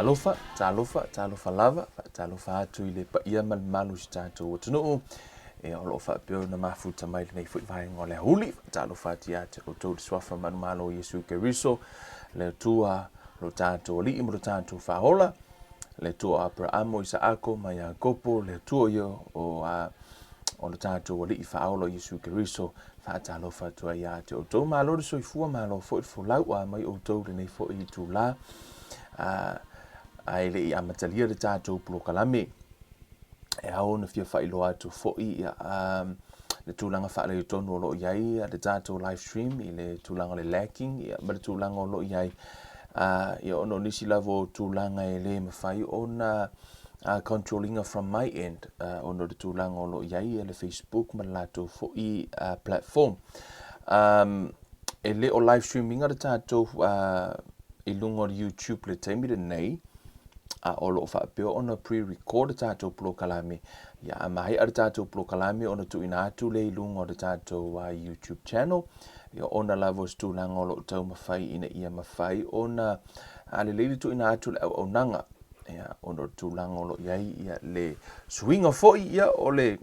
Talofa, talofa, talofa lava, faatalofa atu i le paia ma le mamalu o si tatou atunuu, ia o lo o faapea ona mafuta mai lenei foi vaega o le aoauli. Faatalofa atu ia te outou i le suafa manumalo o Iesu Keriso, le Atua lo tatou Alii ma lo tatou Faaola, le Atua o Aperamo, Isaako ma Iakopo, le Atua ia o a o lo tatou Alii Faaola o Iesu Keriso, faatalofa atu ai ia te outou. Malo le soifua, malo foi le folau, ua mai outou i lenei foi itula, ae le i amatalia le tatou polokalame. E ao ona fia faailoa atu foi ia, le tulaga faaletonu o lo o i ai le tatou live stream i le tulaga o le lagging ia, ma le tulaga o lo o i ai ia, ona o nisi lava o tulaga e le mafai ona control ina from my end ona o le tulaga o lo o i ai le Facebook ma le latou foi platform. E le o live stream ina le tatou i luga o le YouTube le taimi lenei, a o lo o faapea ona pre-record le tatou polokalame. Ia, a maea le tatou polokalame ona tuuina atu lea i luga o le tatou YouTube channel, ia, ona lava o se tulaga o lo o taumafai ina ia mafai ona lelei le tuuina atu o le auaunaga, ia, ona o le tulaga o lo o i ai ia, le suiga foi ia, o le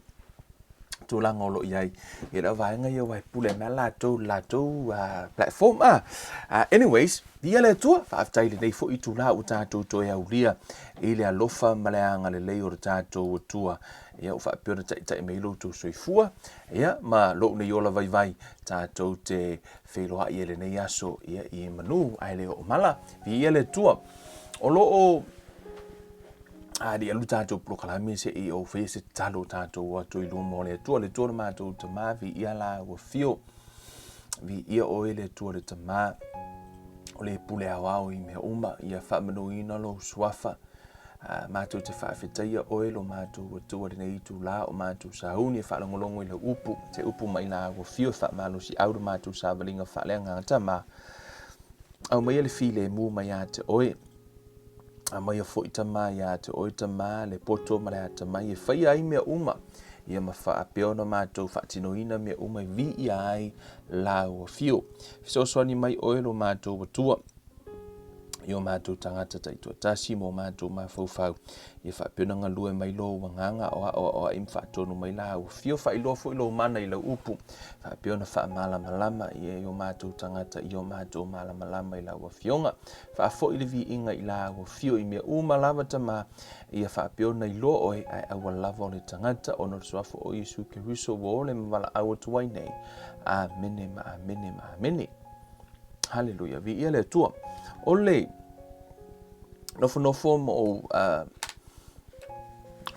tulaga o lo o i ai ia, le vaega ia ua e pule mai latou le latou platform. Anyways, viia le Atua, faafetai i lenei foi itula ua tatou toe aulia i le alofa ma le agalelei o le tatou Atua. Ia, ua faapea ona taitai mai lo outou soifua, ia, ma lou nei ola vaivai, tatou te feiloai i lenei aso, ia, i manu ae le oo mala. Viia le Atua. O lo o a le alu tatou polokalame se i ou faia se tatalo tatou atu i luma o le Atua. Le Atua le matou Tamā, viia la ua fio. Viia oe le Atua le Tamā, o le pule aoao i mea uma, ia faamanuina lou suafa. A, matou te faafetaia oe lo matou Atua lenei itula o matou sauni e faalogologo i lau upu, te upu mai la ua fio e faamalosiau le matou savaliga faaleagaga Tamā. Aumaia le filemu mai ia te oe. Aumaia foi Tamā ia te oe Tamā, le poto ma le atamai e faia ai mea uma, ia ma faapea ona matou faatinoina mea uma e viia ai lau afio. Fesoasoani mai oe lo matou Atua i o matou tagata taitoatasi ma o matou mafaufau, ia faapea ona galue mai lou agaga o aoaoai ma faatonu mai lau afio, faailoa foi lou mana i lau upu, faapea ona faamalamalama i o matou tagata i o matou malamalama i lau afioga. Faafoi le viiga i lau afio i mea uma lava Tamā, ia faapea ona iloa oe ae aua lava o le tagata, ona o le suafa o Iesu Keriso ua ole ma valaau atu ai nei. Amene ma amene ma amene. Haleluia, viia le Atua. O le nofonofo ma ou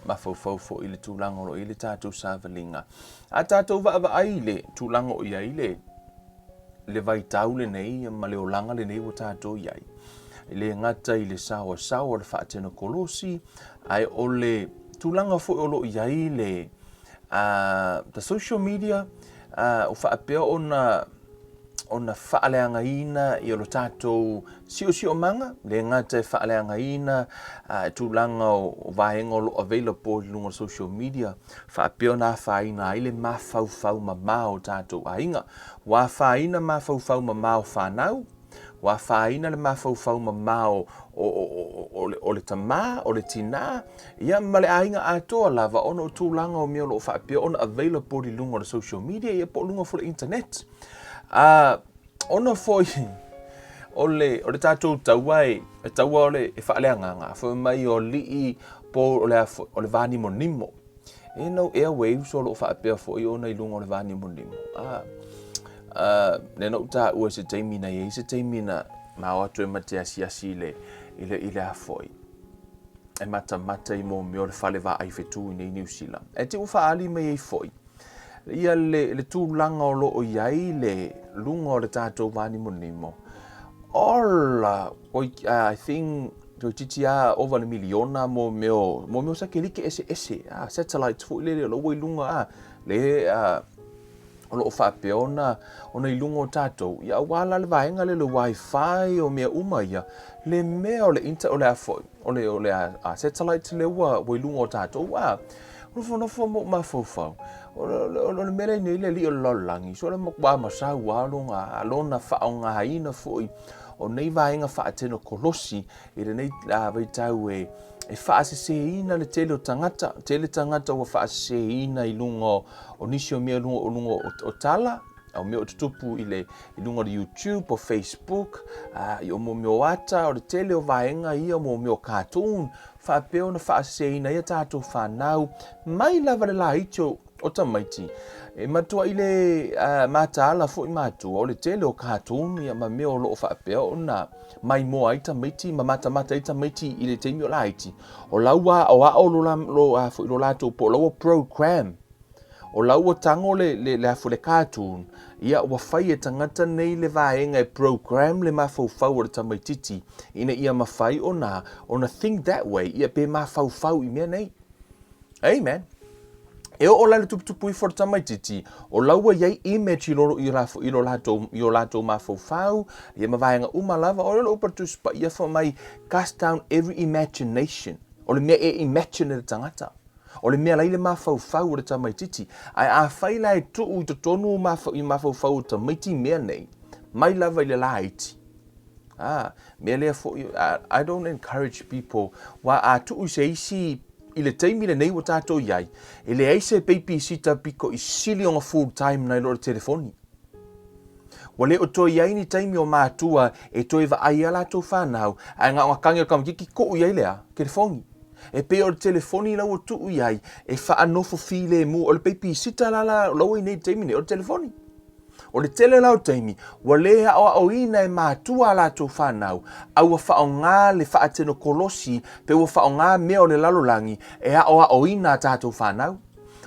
mafaufau foi i le tulaga o lo o i ai le tatou savaliga. A tatou vaavaai i le tulaga o i ai le le vaitau lenei ma le olaga lenei ua tatou i ai. E le gata i le saoasaoa o le faatenokolosi, ae o le tulaga foi o lo o i ai le the social media, o faapea ona ona faaleagaina ia lo tatou siosiomaga, le gata e faaleagaina tulaga o vaega o lo o available i luga o social media, faapea ona afaina ai le mafaufau mamao o tatou aiga. Ua afaina mafaufau mamao o fanau, ua afaina le mafaufau mamao o le tamā, o le tinā, ia ma le aiga atoa lava ona o tulaga o mea o lo o faapea ona available i luga o le social media ia po o luga foi o le internet. Ona foi o le, o le tatou taua e, e taua o le, e faaleagaga, fai mai o alii po o le, o le vānimonimo. E no airwaves o lo o faapea foi ona i luga o le vānimonimo. Lea na ou taua i se taimi na i ai se taimi na ma o atu e ma te asiasi i le, i le, i le a foi, e matamata i mō mea o le fale vaai whetū i nei Niu Sila. E te ua whaali mai ai foi, ia le, le tulaga o lo o i ai le luga o le tatou vānimonimo. Ola, oi, I think, toeitiiti lava ova le miliona mo mea o, mo mea o satelite eseese, satellites foi lele o la ua i luga, le, o lo o faapea ona, ona i luga o tatou, ia aua la le vaega lea o le wifi o mea uma ia, le mea o le inter, o le a foi, o le, o le a, satellite lea ua, ua i luga o tatou, nofonofo ma ou mafaufau, o le, o le mea lea nei le alii o le lalolagi, so o le matua masau lava lona, lona faaaogaina foi. o nei vaega faatenokolosi i lenei vaitau e e faaseseina le tele o tagata, tele tagata ua faaseseina i luga o nisi o mea i luga o luga o tala, o mea o tutupu i le i luga o le YouTube, o Facebook, i o mea o ata, o le tele o vaega ia o mea o cartoon, faapea ona faaseseina ai a tatou fanau mai lava le laiti o o tamaiti, e matuai le mataala foi matua o le tele o cartoon ia ma mea o lo o faapea ona maimoa ai tamaiti ma matamata ai tamaiti i le taimi o laiti, o la ua aoao lo, lo, a, foi lo latou po o la ua program, o la ua tago le, le, le, le cartoon, ia ua fai e tagata nei le vaega e program le mafaufau o le tamaititi ina ia mafai ona, ona think that way, ia pe mafaufau i mea nei. Amen. E oo la le tuputupu ifo o le tamaititi, o la ua i ai image i lo, i la, i lo latou, i o latou mafaufau, ia ma vaega uma lava, o le upu a le Tusi Paia fai mai, cast down every imagination. O le mea e imagine e le tagata. O le mea la i le mafaufau o le tamaititi. Ae afai la e tuu i totonu o mafa, i mafaufau o tamaiti mea nei, mai lava i le laiti. Ah, mea lea foi, I don't encourage people, wa a tuu i se isi I le taimi lenei ua tatou i ai, e leai se peipisita piko i sili ona full time nai lo le telefoni. Ua le o toe i ai ni taimi o matua e toe vaai ai a latou fanau, ae na ona kagi o le tamaititi tuu i ai le a? Telefoni. E pei o le telefoni la ua tuu i ai e faanofo filemu, o le peipisita la la ua i nei i le taimi nei, o le telefoni. O le tele la o taimi, ua lē aoaoina e matua a latou fanau, a ua faaaoga le faatenokolosī pe ua faaaoga mea o le lalolagi e aoaoina a tatou fanau.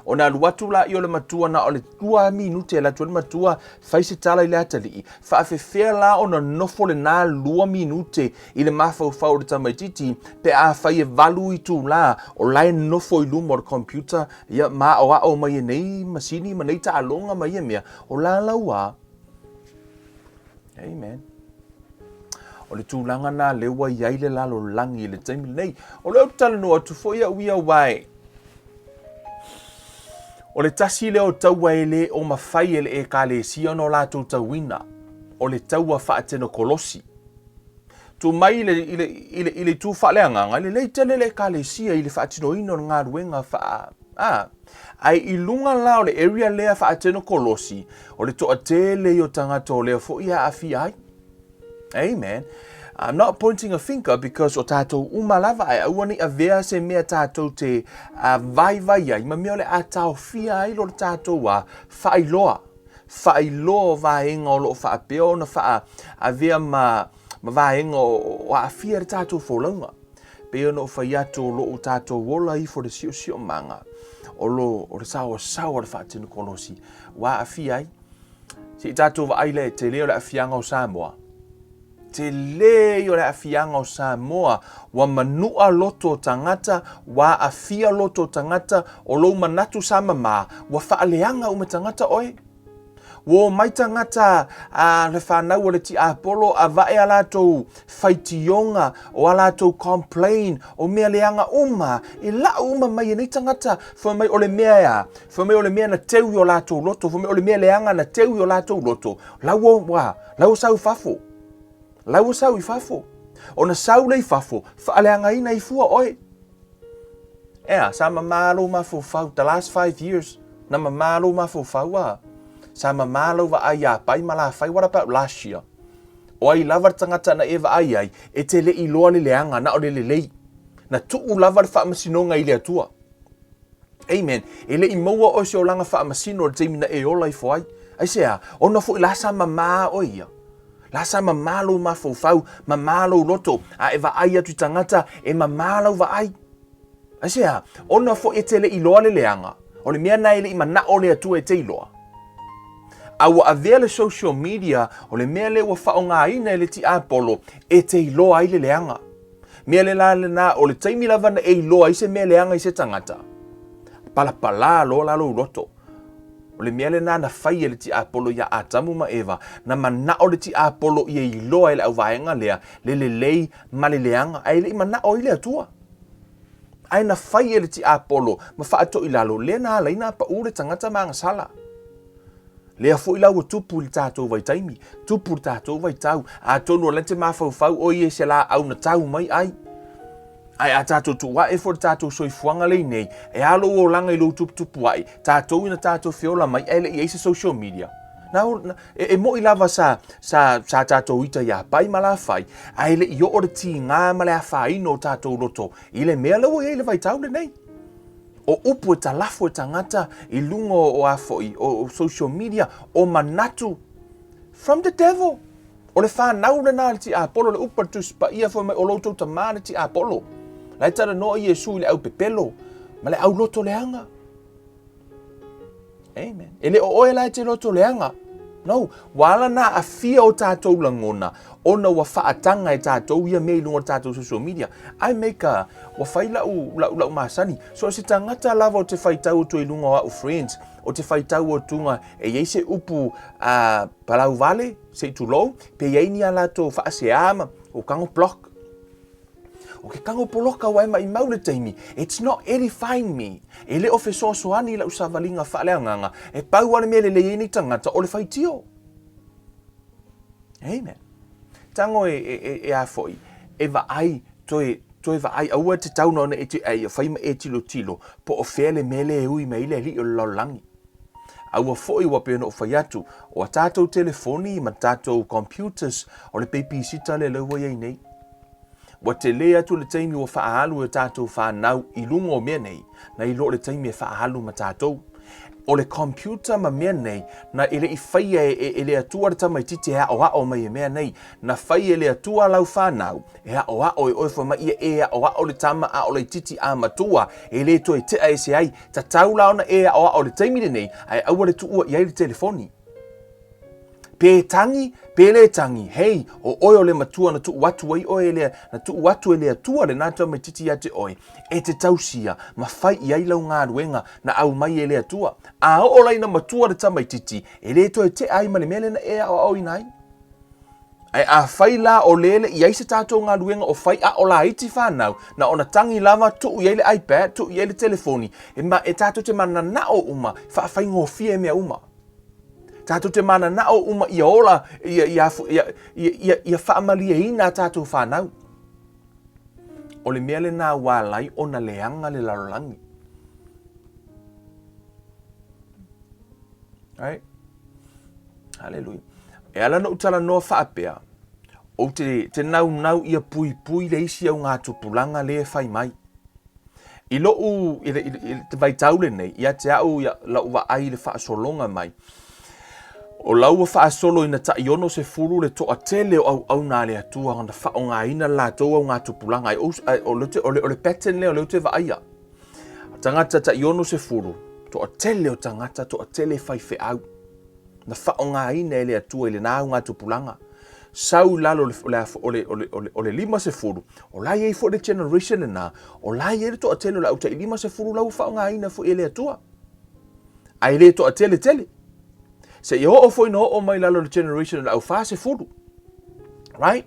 Ona alu atu laia o le matua na o le lua minute e alu atu ai le matua fai se tala i le atalii, faafefea la ona nofo lenā lua minute i le mafaufau o le tamaititi pe afai e valu itulā o la e nofo i luma o le computer Ia, ma aʻoaʻo mai e nei masini ma nei taaloga ma ia mea, o la lau a. Amen. O le tulaga nā lea ua i ai le lalolagi i le taimi lenei. O lea ou te talanoa atu foi au ia aua o le tasi lea o taua e le o mafai e le Ekalesia ona o latou tauina, o le taua faatenokolosi. Tu mai i le, i le, i le, i le itu faaleagaga, e lelei tele le Ekalesia i le faatinoina o le galuega faa, a, ae i luga la o le area lea faatenokolosi, o le toatele ia o tagata o lea foi e aafia ai. Amen. I'm not pointing a finger because o tātou uma lava ae aua ne i avea se mea tātou te vaivai ai ma mea o le a taofia ai lo le tātou a faailoa. Faailoa o vaega o lo o faapea ona faaavea ma ma vaega o aafia le tatou folauga. Pei ona ou fai atu o lo o tatou ola ifo le siosiomaga o lo o le saoasaoa o le faatenekolosi ua aafia ai. Se i tatou vaai lea, tele o le aafiaga o Samoa. Tele ia o le aafiaga o Samoa, ua manua loto o tagata, ua aafia loto o tagata, o lou manatu sa mamā, ua faaleaga uma tagata oe. Ua omai tagata a le fanau o le tiapolo a vae a latou faitioga, o a latou complain, o mea leaga uma, e lau uma mai e nei tagata, fai mai o le mea e a? Fai mai o le mea na teu i o latou loto, fai mai o le mea leaga na teu i o latou loto, la ua, ua, la ua sau i fafo. La ua sau i fafo. Ona sau lea i fafo, faaleagaina ai fua oe. Ea, sa mamā lou mafaufau, the last 5 years, na mamā lou mafaufau a. Sa mamā lau vaai iā Pai ma Lafai, what about last year? O ai lava le tagata na e vaai ai, e te le i iloa le leaga, na o le lelei. Na tuu lava le faamasinoga i le Atua. Amen. E le i maua oe se olaga faamasino i le taimi na e ola ifo ai. Aisea? Ona foi la sa mamā oe ia. La sa mamā lou mafaufau, mamā lou loto, a e vaai atu i tagata, e mamā lau vaai. Aisea? Ona foi e te le i iloa le leaga, o le mea na e le i manao le Atua e te iloa. A ua avea le social media, o le mea lea ua faaaogaina e le tiapolo e te iloa ai le leaga. Mea le la lena, o le taimi lava na e iloa ai se mea leaga i se tagata, palapalā loa la lou loto. O le mea lena na fai e le tiapolo iā Atamu ma Eva, na manao le tiapolo ia iloa e le auvaega lea le lelei ma le leaga, ae le i manao ai le Atua. Ae na fai e le tiapolo ma faatoilalo, lea na ala ai na paʻū le tagata ma agasala. Lea foi la ua tupu i le tatou vaitaimi, tupu i le tatou vaitau, atonu o lea e te mafaufau o ia i se laau na tau mai ai. Ae a tatou tuu ae foi le tatou soifuaga lea i nei, e a lou olaga i lou tuputupu ae, tatou ina tatou feola mai ae le i ai se social media. Na, na, e, e moi lava sa, sa, sa tatou ita iā Pai ma Lafai, ae le i oo le tiga ma le afaina o tatou loto i le mea lea ua i ai i le vaitau lenei. O upu e talafo e tagata i luga o, o a foi, o, o social media, o manatu from the devil. O le fanau lena a le tiapolo, le upu a le Tusi Paia fai mai, o lo outou tama le tiapolo. La e talanoa Iesu i le aupepelo ma le auloto leaga. Amen. E le o oe la e te loto leaga. No, ua ala na aafia o tatou lagona ona ua faataga e tatou ia mea i luga o le tatou social media. I make a, ua fai lau, lau, lau masani. So o se tagata lava o te faitau atu i luga o au friends, o te faitau atuga e i ai se upu uh, palau vale, se i tulou, pe i ai ni a latou faasea ma, o kago block. O ke kago poloka ua e maʻimau le taimi, it's not edifying me. E le o fesoasoani i lau savaliga faaleagaga, e pau lava le mea e lelei ai nei tagata o le faitio. Amen. Tango e, e, e, e a foi, e vaai, toe, toe vaai, aua te tau na ona e te, ai, fai ma e tilotilo, po o fea le mea lea e ui mai ai le alii o le lalolagi. A ua foi ua pei ona ou fai atu, o a tatou telefoni ma tatou computers, o le peipisita lea lea ua i ai nei. Ua tele atu le taimi ua faaalu e tatou fanau i luga o mea nei, nai lo le taimi e faaalu ma tatou. O le computer ma mea nei, na e le i faia e, e, e le Atua le tamaitiiti e aoao mai e mea nei. Na fai e le Atua lau fanau e aoao e oe fai mai ia e aoao le tama a o laitiiti a matua e le toe tea ese ai. Tatau la ona e aoao i le taimi lenei ae aua le tuua i ai le telefoni. Pe tangi, pe le tangi, hei, o oe o le matua na tuu atu ai oe e le, na tuu atu e le Atua lena tamaitiiti ia te oe, e te tausia ma fai i ai lau galuega na aumai e le Atua. A oo la ina matua le tamaitiiti, e le toe tea ai ma le mea lea na e aoaoina ai. Ae afai la o le le i ai se tatou galuega o fai a o laiti fanau, na ona tangi lava, tuu i ai le iPad, tuu i ai le telefoni, e, ma, e tatou te mananao uma, faafaigofie mea uma. Tatou te mananao uma ia ola, ia, ia, ia, ia, ia, ia faamalieina a tatou fanau. O le mea lena ua ala ai ona leaga le lalolagi. Right? Hallelujah. E ala na ou talanoa faapea, ou te, te naunau ia puipui le isi au ngā tupulaga le e fai mai. I lou, i le, i le, i le vaitau lenei, ia te au ia, lau vaai i le faasologa mai, o la ua faasolo ina tai 60 le toatele o auauna a le Atua ona faaaogaina le latou augatupulaga. Ai, o, le, o, le, o le pattern lea o lea ou te vaaia. Tagata tai 60, toatele o tagata, toatele faifeau, na faaaogaina e le Atua i lena augatupulaga. Sau i lalo o le, o le, o le, o le, o le 50, o la e i ai foi le generation lena, o la e i ai le toatele o le au tai 50 la ua faaaogaina foi e le Atua. Ae le toatele tele. Seia oo foi na oo mai lalo le generation o le au 40. Right?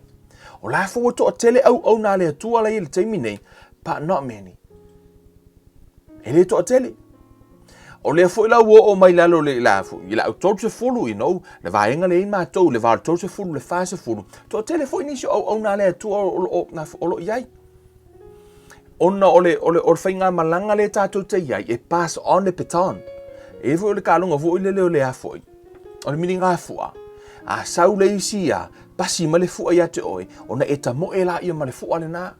O la foi ua toatele auauna a le Atua la i le taimi nei, but not many. E le toatele. O lea foi la ua oo mai lalo le la i le au 30, you know, le vaega lea i matou, le va o le 30, le 40, toatele foi nisi o auauna a le Atua o lo o i ai. Ona o le, o le, o le faigamalaga lea tatou te i ai, e pass on le baton. E i ai foi o le taaloga foi lele o le a foi, o le miligafua. A sau le isi ia, pasi mai le fua ia te oe, ona e tamoe laia ma le fua lena.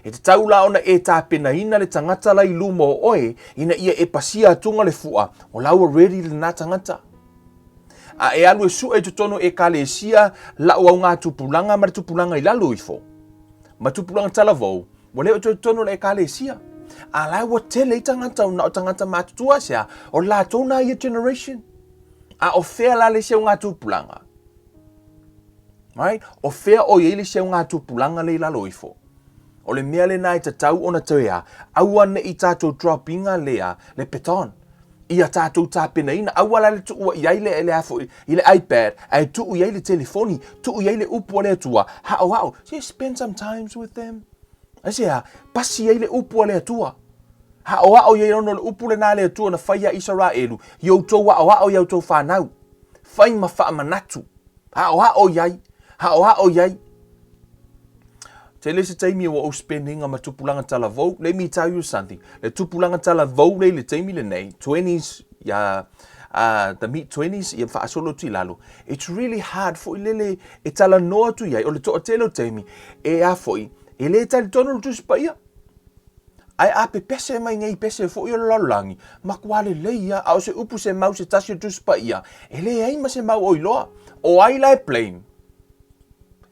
E tatau la ona e tapenaina le tagata la i luma o oe, ina ia e pasia atuga le fua, o la ua ready lena tagata. A e alu e sue i totonu o Ekalesia lau augatupulaga ma le tupulaga i lalo ifo, ma tupulaga talavou, ua le o toe totonu o le Ekalesia. A la ua tele ai tagata na o tagata matutua aisea, o latou na ia generation. A o fea la le isi augatupulaga? Right? O fea o i ai le isi augatupulaga le i lalo ifo? O le mea lena e tatau ona toe a, aua ne i tatou drop ina lea le baton. Ia tatou tapenaina, aua la le tuua i ai le, le, afo, i le iPad, ae tuu i ai le telefoni, tuu i ai le upu a le Atua, haohao, just spend some times with them. Aisea, pasi ai le upu a le Atua. Haohao i ai ona o le upu lena a le Atua na fai ia Isaraelu, i outou aoao i a outou fanau. Fai ma faamanatu. Aoao i ai. Aoao i ai. Tele se taimi ua ou spend ina ma tupulaga talavou. Let me tell you something. Le tupulaga talavou lea i le taimi lenei, twenties, ia, the mid twenties, ia faasolo atu i lalo. It's really hard foi lele e talanoa atu i ai. O le toatele o taimi, e a foi, e le talitonu le Tusi Paia. Ae a pepese mai nei pese foi o le lalolagi, matua lelei lava, a o se upu se mau se tasi o le Tusi Paia, e leai ma se mau o iloa. O ai la e blame?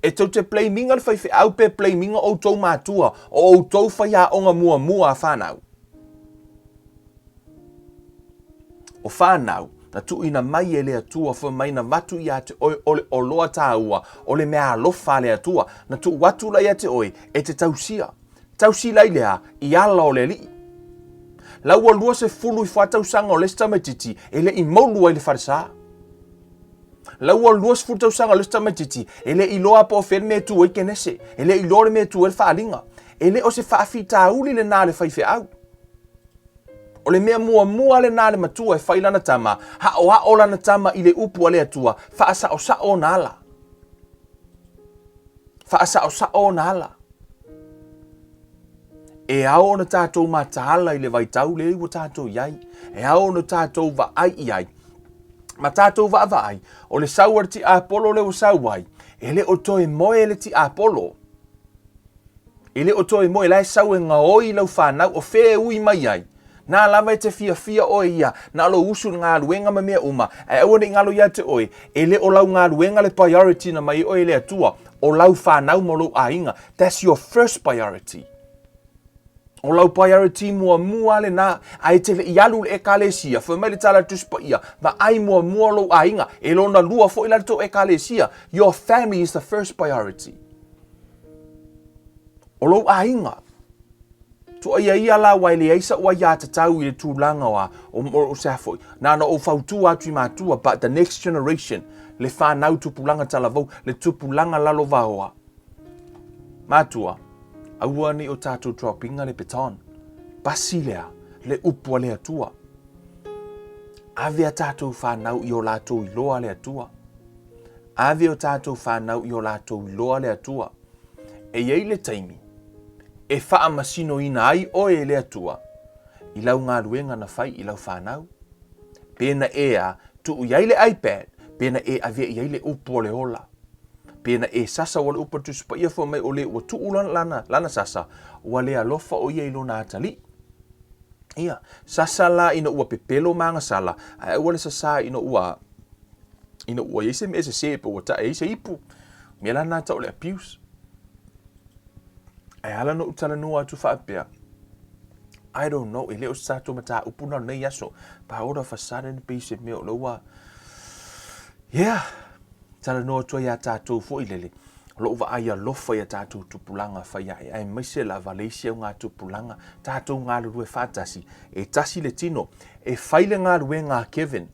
E tou te blame ina le faifeau pe blame ina outou matua o outou faiaoga muamua a whanau? O whanau, na tuuina mai e le Atua fai mai na vatu ia te oe o le oloa tāua, o le mea alofa a le Atua, na tuu atu la ia te oe e te tausia. Tausi la i le a, i ala o le Alii. La ua 20 i fa tausaga o le isi tamaititi e le i moulu ai le falesa. La ua 20 tausaga o le isi tamaititi e le i iloa po o fea le mea e tu ai Kenese, e le i iloa le mea e tu ai le faaaliga. E le o se faafitauli lena a le faifeau. O le mea muamua lena a le matua e fai lana tama, aoao lana tama i le upu a le Atua, faasaosao ona ala. Faasaosao ona ala. E ao ona tatou mataala i le vaitau lea ua tatou i ai. E ao ona tatou vaai i ai. Ma tatou vaavaai, o le sau a le tiapolo lea ua sau ai, e le o toe moe le tiapolo. E le o toe moe, la e sau e gaoi lau fanau, o fea e ui mai ai? Na lava e te fiafia oe ia, na o lou usu i le galuega ma mea uma, ae aua ne i galo ia te oe, e le o lau galuega le priority na mai oe e le Atua, o lau fanau ma lou aiga, that's your first priority. O lau priority muamua lena, ae te le i alu i le Ekalesia, fai mai le tala a le Tusi Paia, vaai muamua lou aiga, e lona lua foi la le tou Ekalesia, your family is the first priority. O lou aiga. Tuaia ia la aua e leai sa'u aiatatau i le tulaga o a, o, o, o se a foi. Na ona ou fautua atu i matua, but the next generation, le whanau tupulaga talavou, le tupulaga lalovaoa. Matua, aua ne i o tatou droppinga le baton. Pasi lea, le upu a le Atua. Ave a tatou whanau i o latou iloa le Atua. Ave o tatou whanau i o latou iloa le Atua. E i ai le taimi e faamasinoina ai oe e le Atua i lau galuega na fai i lau fanau. Pe na e a tuu i ai le iPad, pe na e avea i ai le upu o le ola. Pe na e sasa ua le upu a le Tusi Paia fai mai o le ua tuu lana, lana, lana sasa, ua le alofa o ia i lona atalii. Ia, sasa la ina ua pepelo ma agasala, ae aua le sasā ina ua ina ua i ai se mea sese pe ua tae ai se ipu. Mea la na tau o le abuse. Ae ala ona ou talanoa atu faapea, I don't know, e le o se tatou mataupu na o lenei aso. But all of a sudden, pei se mea o lea ua, yeah, talanoa atu ai ia tatou foi lele, o lou vaai alofa i a tatou tupulaga fai ae, aemaise lava le isi auga tupulaga, tatou galulue faatasi, e tasi le tino, e fai le galuega a Kevin.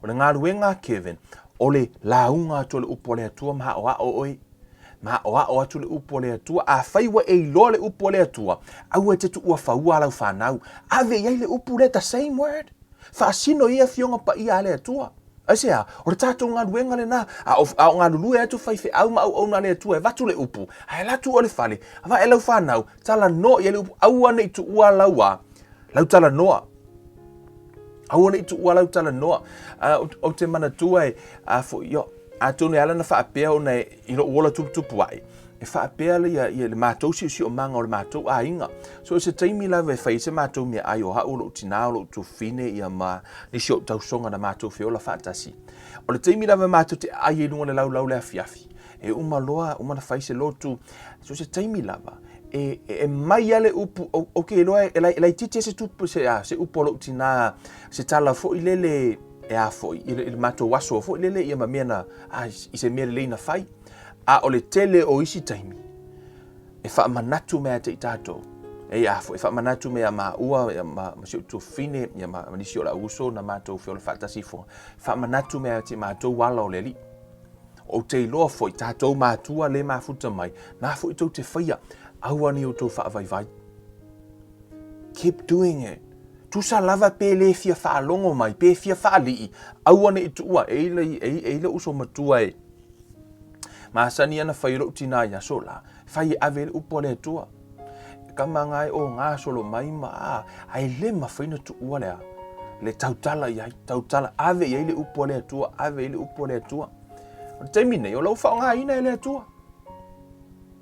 O le galuega a Kevin, o le lauga atu o le upu a le Atua ma aoao oe. Ma aoao atu le upu a le Atua. Afai ua e iloa le upu a le Atua, aua e te tuua faua lau fanau. Ave i ai le upu lea, the same word. Faasino i ai afioga paia a le Atua. Aisea? O le tatou galuega lena. A o, a o galulue atu faifeau ma auauna a le Atua e avatu le upu, ae alu atu oe i le fale, vae lau fanau, talanoa i ai le upu, aua ne i tuua lau a, lau talanoa. Aua ne i tuua lau talanoa. Ou te manatua e, a foi, io, atonu e ala ona faapea ona e, i lou ola tuputupu ae, e faapea le ia, ia le matou siosiomaga o le matou aiga. So, se taimi lava e fai ai se matou meaai o au, o lou tinā, o lou tuafafine, ia ma nisi o ou tausoga na matou feola faatasi. O le taimi lava matou te aai ai i luga o le laulau le afiafi, e uma loa, uma ona fai se lotu, so se taimi lava, e, e mai lava le upu, ou te iloa e laitiiti lava se tupu, se, a, se upu a lou tinā, se tala foi lele, e a foi, i le, i le matou aso foi lele, ia ma mea na, a, i se mea lelei na fai. A o le tele o isi taimi, e faamanatu mai ia te i tatou, e a foi, e faamanatu mai ia maua, ia ma, ma si ou tuafafine, ia ma, ma nisi o lau uso na matou feola faatasi i Foga, faamanatu mai ia te matou ala o le Alii. Ou te iloa foi, tatou matua le mafuta mai, na foi tou te faia, aua ne i outou faavaivai. Keep doing it. Tusa lava pe le fia faalogo mai, pe fia faalii, aua ne i tuua e i, e i, e i le uso matua e masani ana fai e lou tinā i aso la, fai e ave le upu a le Atua. E kama nga e o ngā solo mai ma a, a e le mafai na tuua le a, le tautala i ai, tautala, ave i ai le upu a le Atua, ave i le upu a le Atua. O le taimi nei, o lau faaaogaina e le Atua.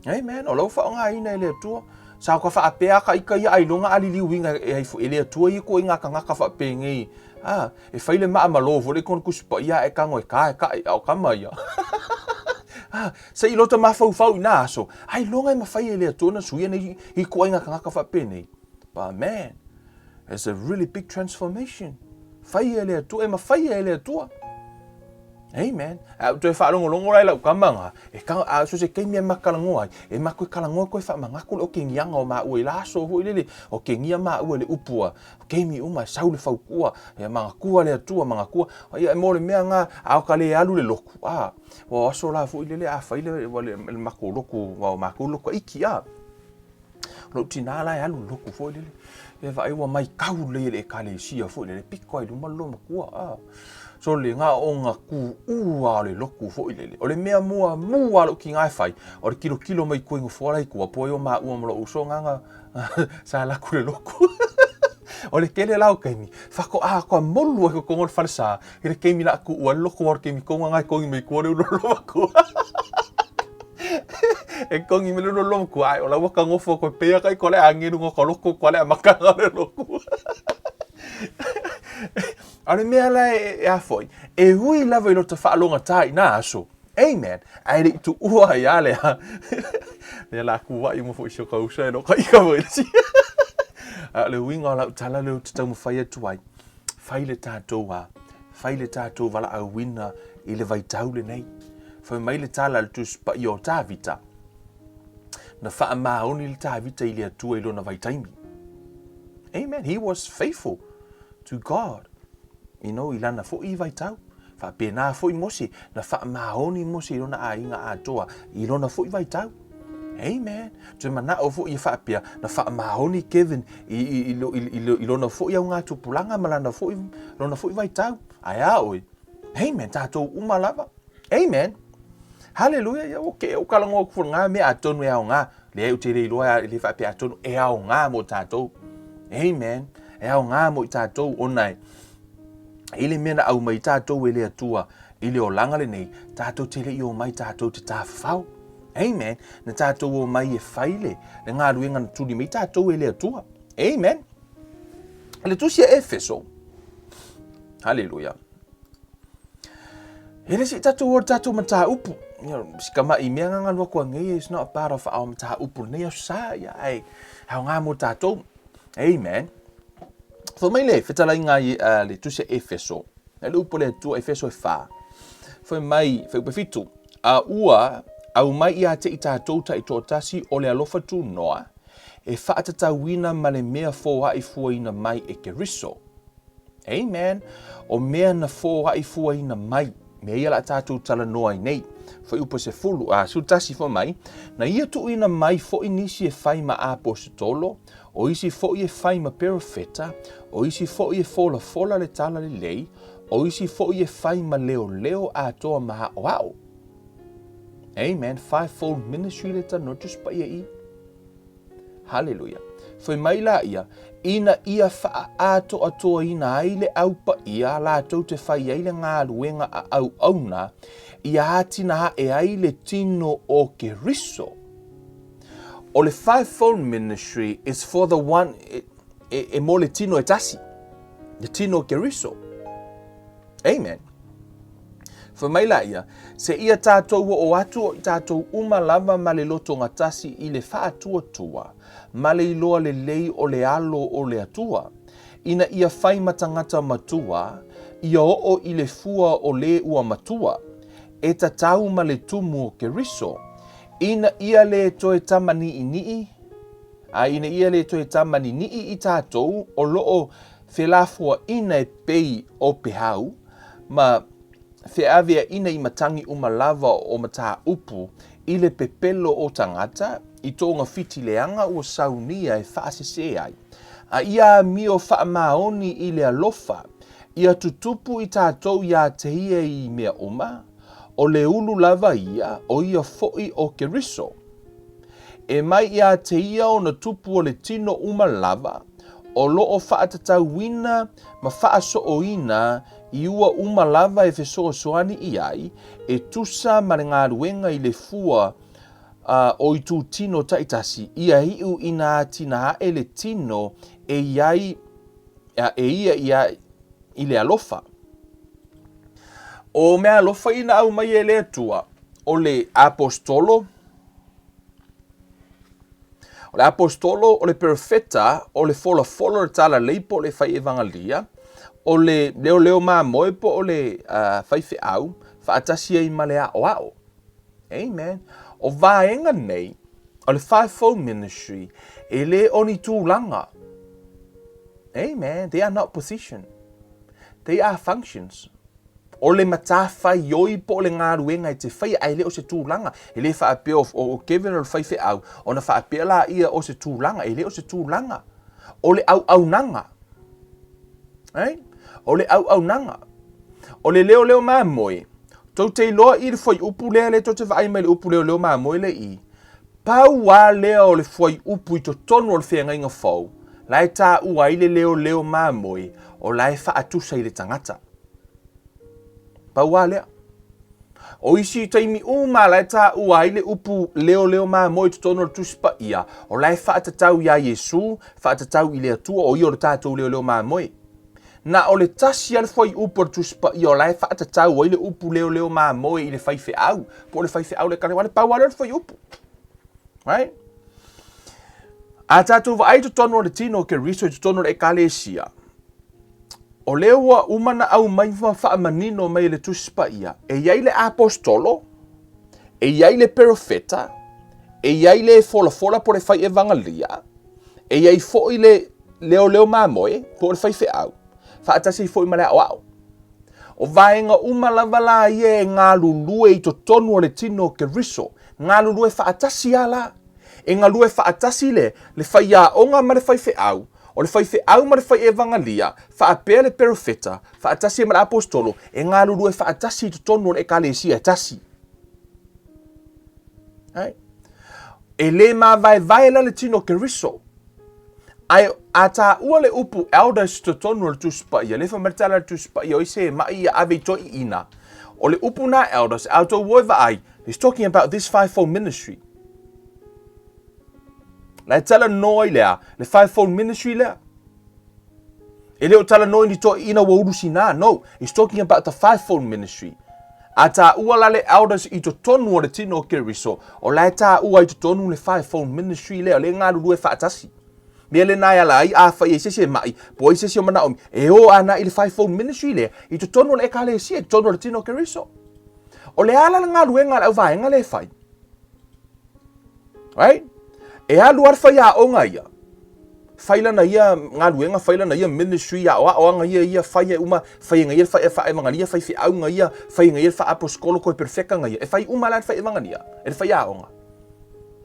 Amen. O lau faaaogaina e le Atua. Sa ka faapea ka ika ia ailoga a liliuina e ai e le Atua ia ko inga kangaka faapengei. Ah, e fai le maa malo fo le kon kusi pa ia e kango e ka e ka e au kama ia. Ah, se i lota mafaufau i nā aso. Ailoga e mawhai e le Atua na suia nei i ko inga kangaka faapengei. But man, it's a really big transformation. Fai e le Atua, e mawhai e le Atua. Amen. A u toe faalogologo la i lau kama nga, e ka, a so se keimi e makalagoa ai, e maku e kalagoa koe faamangaku le okegiaga o maua i la aso foi lele, okegia maua i le upu a keimi uma e sau le faukua, ia magakua le Atua, magakua, ia e mo le mea nga, a o ka le alu le loku, a, ua o aso la foi lele a fai le, ua le, le makou loku, ua o makou loku iki, a. Lou tinā la e alu loku foi lele. E vaai ua maitau lelei e le ekalesia foi lele, piko ai luma le loomatua. Ah. So le ngā o ngā kū ua o le loku foi lele. O le mea mua mua lou tinā e fai, o le kilokilo mai kua i nofoa la i tua, po ai o māua ma lou uso nganga sa alu atu i le loku. O le tele la o taimi, faatoa toa molu ai totonu o le falesa, i le taimi la tuua le loku o le taimi tonu lena e togi mai tua le ulu o le loomatua. E togi mai le ulu o le loomatua, ae o la ua ta nofo koe pea kai koa le agelu no ka loku koa le amataga o le loku. A o le mea la e, e a foi, e ui lava i lota faalogata i nā aso. Amen. Ae le i tuua ai a lea. Lea la kuaʻi uma foi si o ka uso e lo ka ika foi le si. A o le uiga o lau tala lea ou te taumafai atu ai, fai le tatou a, fai le tatou valaauina i le vaitau lenei. Fai mai le tala a le Tusi Paia o Tavita, na faamaoni le Tavita i le Atua i lona vaitaimi. Amen. He was faithful to God. You know, i lana foi vaitau. Faapena foi Mose, na faamaoni Mose i lona aiga atoa i lona foi vaitau. Amen. Toe manao foi ia faapea, na faamaoni Kevin i, i, i, i, i, i lona foi augatupulaga ma lana foi, lona foi vaitau. Ae a oe? Amen. Tatou uma lava. Amen. Haleluia. Ia, okay, o kalagoa ku ngā mea atonu e aoga. Leai ou te le iloa e le faapea atonu e aoga mo tatou. Amen. E aoga mo i tatou ona e i le mea na aumai tatou e le Atua i le olaga lenei, tatou te le i omai tatou te tafafao. Amen. Na tatou omai e fai le, le galuega na tuli mai tatou e le Atua. Amen. Le tusi a Efeso. Haleluia. E le si tatou o tatou mataupu. Si kama'i mea nga ngalu aku anei, it's not part of our mataupu lenei aso sa, ia, ai, aoga mo tatou. Amen. Fai mai le fetalaiga i uh, le tusi a Efeso, le upu le Atua Efeso e whā. Fai mai, fai upe fitu, a ua aumai ia te i tatou taitoatasi o le alofa tunoa, e faatatauina ma le mea foai fuaina mai e Keriso. Amen. O mea na foai fuaina mai, mea ia la tatou talanoa ai nei. Fuaiupu 10, a 11 fai mai, na ia tuuina mai foi nisi e fai ma aposetolo, o isi foi e fai ma perofeta, o isi foi e folafola le tala lelei, o isi foi e fai ma leoleo atoa ma aoao. Amen. Fivefold ministry le tanoa Tusi Paia i. Haleluia. Fai mai la ia, ina ia faaatoatoaina ai le au paia latou te fai ai le galuega a auauna, ia ātina ae ai le tino o Keriso. O le fivefold ministry is for the one, e, e, e mo le tino e tasi, le tino o Keriso. Amen. Fai mai la ia, se ia tatou oo atu o i tatou uma lava ma le lotogatasi i le faatuatua ma le iloa lelei o le alo o le Atua, ina ia fai ma tagata matua, ia oo i le fua o le ua matua, e tatau ma le tumu o Keriso, ina ia le toe tamaniʻiniʻi, a ina ia le toe tamaniniʻi i tatou o loo felafoaina e pei o pehau, ma feaveaina i matagi uma lava o mataupu i le pepelo o tagata i togafiti leaga ua saunia e faasese ai. A ia amio faamaoni i le alofa, ia tutupu i tatou iā te ia i mea uma, o le ulu lava ia, o ia foʻi o Keriso. E mai iā te ia ona tupu o le tino uma lava, o lo o faatatauina ma faasooina i ua uma lava e fesoasoani i ai, e tusa ma le galuega i le fua a o itutino taitasi, ia iu ina ātina aʻe le tino e i ai e ia ia i le alofa. O mea alofa ia na aumai e le Atua, o le aposetolo, o le aposetolo, o le perofeta, o le folafola o le talalelei po o le fai evagalia, o le leoleo mamoe po o le uh, faifeau, faatasi ai ma le aoao. Amen. O vaega nei, o le fivefold ministry, e le o ni tulaga. Amen. They are not position. They are functions. O le matafaioi po o le galuega e te faia, ae le o se tulaga. E le faapea o, o Kevin o le faifeau, ona faapea la ia o se tulaga. E le o se tulaga. O le auaunaga. Right? O le auaunaga. O le leoleo mamoe, tou te iloa i le fuaiupu lea lea tou te vaai mai i le upu leoleo mamoe lea i, pau lava lea o le fuaiupu i totonu o le feagaiga fou, la e taua ai le leoleo mamoe, o la e faatusa i le tagata. Pau lava lea. O isi taimi uma la e taua ai le upu leoleo mamoe i totonu o le Tusi Paia, o la e faatatau iā Iesu, faatatau i le Atua, o ia o le tatou leoleo mamoe. Na o le tasi lava le fuaiupu o le Tusi Paia o la e faatatau ai le upu leoleo mamoe i le faifeau, po o le faifeau le ekalesia, pau lava lea o le fuaiupu. Right? A tatou vaai i totonu o le tino o Keriso i totonu o le ekalesia, o lea ua uma na aumai ma faamanino mai e le Tusi Paia, e i ai le aposetolo, e i ai le perofeta, e i ai le folafola po o le fai evagalia, e i ai foi le leoleo mamoe po o le faifeau, faatasi ai foi ma le aoao. O vaega uma lava la ia e galulue i totonu o le tino o Keriso, galulue faatasi lava la. E galue faatasi le, le faiaoga ma le faifeau, o le faifeau ma le fai evagalia, faapea le perofeta, faatasi ai ma le aposetolo, e galulue faatasi i totonu o le ekalesia e tasi. Right? E le mavaevae la le tino o Keriso. Ae a taua le upu elders i totonu o le Tusi Paia, lea fai mai le tala a le Tusi Paia, o ai se maʻi ia ave i toeaiina. O le upu na elders, a outou o e vaai, he's talking about this fivefold ministry. La e talanoa i le a? Le fivefold ministry lea. E le o talanoa i ni toeaiina ua ulu sina. No, he's talking about the fivefold ministry. A taua la le elders i totonu o le tino o Keriso, o la e taua i totonu le fivefold ministry lea, o lea e galulue faatasi. Mea lena e ala ai, afai ai se isi e maʻi, po o ai se isi o manaomi, e o ana i le fivefold ministry lea, i totonu o le ekalesia, i totonu o le tino o Keriso. O le a la le galuega a le auvaega lea e fai? Right? E alu lava le faiaoga ia, fai lana ia galuega, fai lana ia ministry, aoaoaga ia ia, fai e uma, fai e ia le faaevagalia, fai feauga ia, fai e ia le faaposikolo koe perfekaga ia. E fai uma la e le faievagalia, e le faiaoga.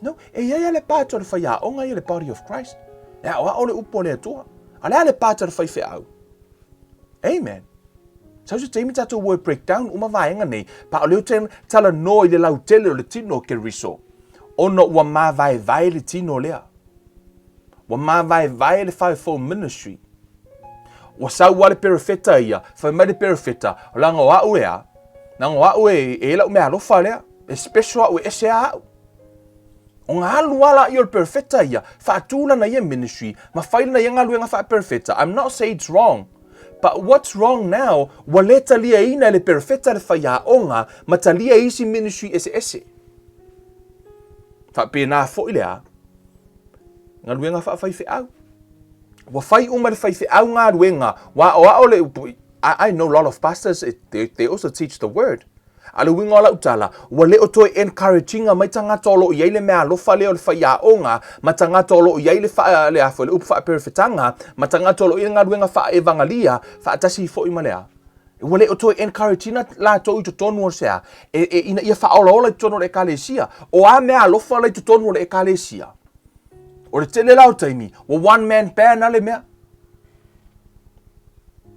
No, e i ai lava le part o le faiaoga ia, le body of Christ. E aoao le upu a le Atua. A o le a le part a le faifeau? Amen. Sau se taimi tatou o e break down uma vaega nei, pa o lea ou te talanoa i le lautele o le tino o Keriso, ona ua mavaevae le tino lea. Ua mavaevae le fivefold ministry. Ua sau lava le perofeta ia, fai mai le perofeta, leaga o au e a, leaga o au e, e lau mea alofa lea, e special au, e ese a au. Ona alu lava laia o le perofeta ia, faatu lana ia ministry, ma fai lana ia galuega faaperofeta. I'm not say it's wrong. But what's wrong now, ua le taliaina e le perofeta le faiaoga ma talia e isi ministry eseese. Faapena foi le a? Galuega faafaifeau. Ua fai uma le faifeau galuega, ua aoao le, I, I know lot of pastors, they, they also teach the word. A o le uiga o lau tala, ua le o toe encourage ina mai tagata o lo o i ai le mea alofa lea o le faiaoga, ma tagata o lo o i ai le faa, le a foi, le upu faaperefetaga, ma tagata o lo o i ai le galuega faaevagalia, faatasi foi ma le a? Ua le o toe encourage ina latou i totonu o se a? E, e, ina ia faaolaola i totonu o le ekalesia. O a mea alofa la i totonu o le ekalesia? O le tele la o taimi, ua one man band a le mea.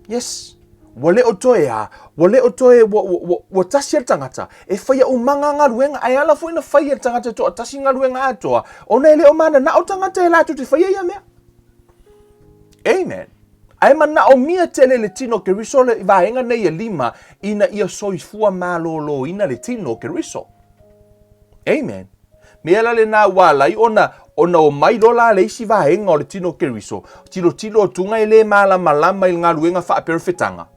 Yes. Ua le o toe a, ua le o toe, ua, ua, ua, ua tasi a le tagata, e faia umaga galuega, ae ala foi na fai e le tagata e toatasi galuega atoa, ona e le o mananao tagata e latou te faia ia mea. Amen. Ae manaomia tele le tino o Keriso le vaega nei e lima ina ia soifua malōlōina le tino o Keriso. Amen. Mea la lena ua ala ai ona, ona omai loa la le isi vaega o le tino o Keriso, tilotilo atuga e le malamalama i le galuega faaperofetaga.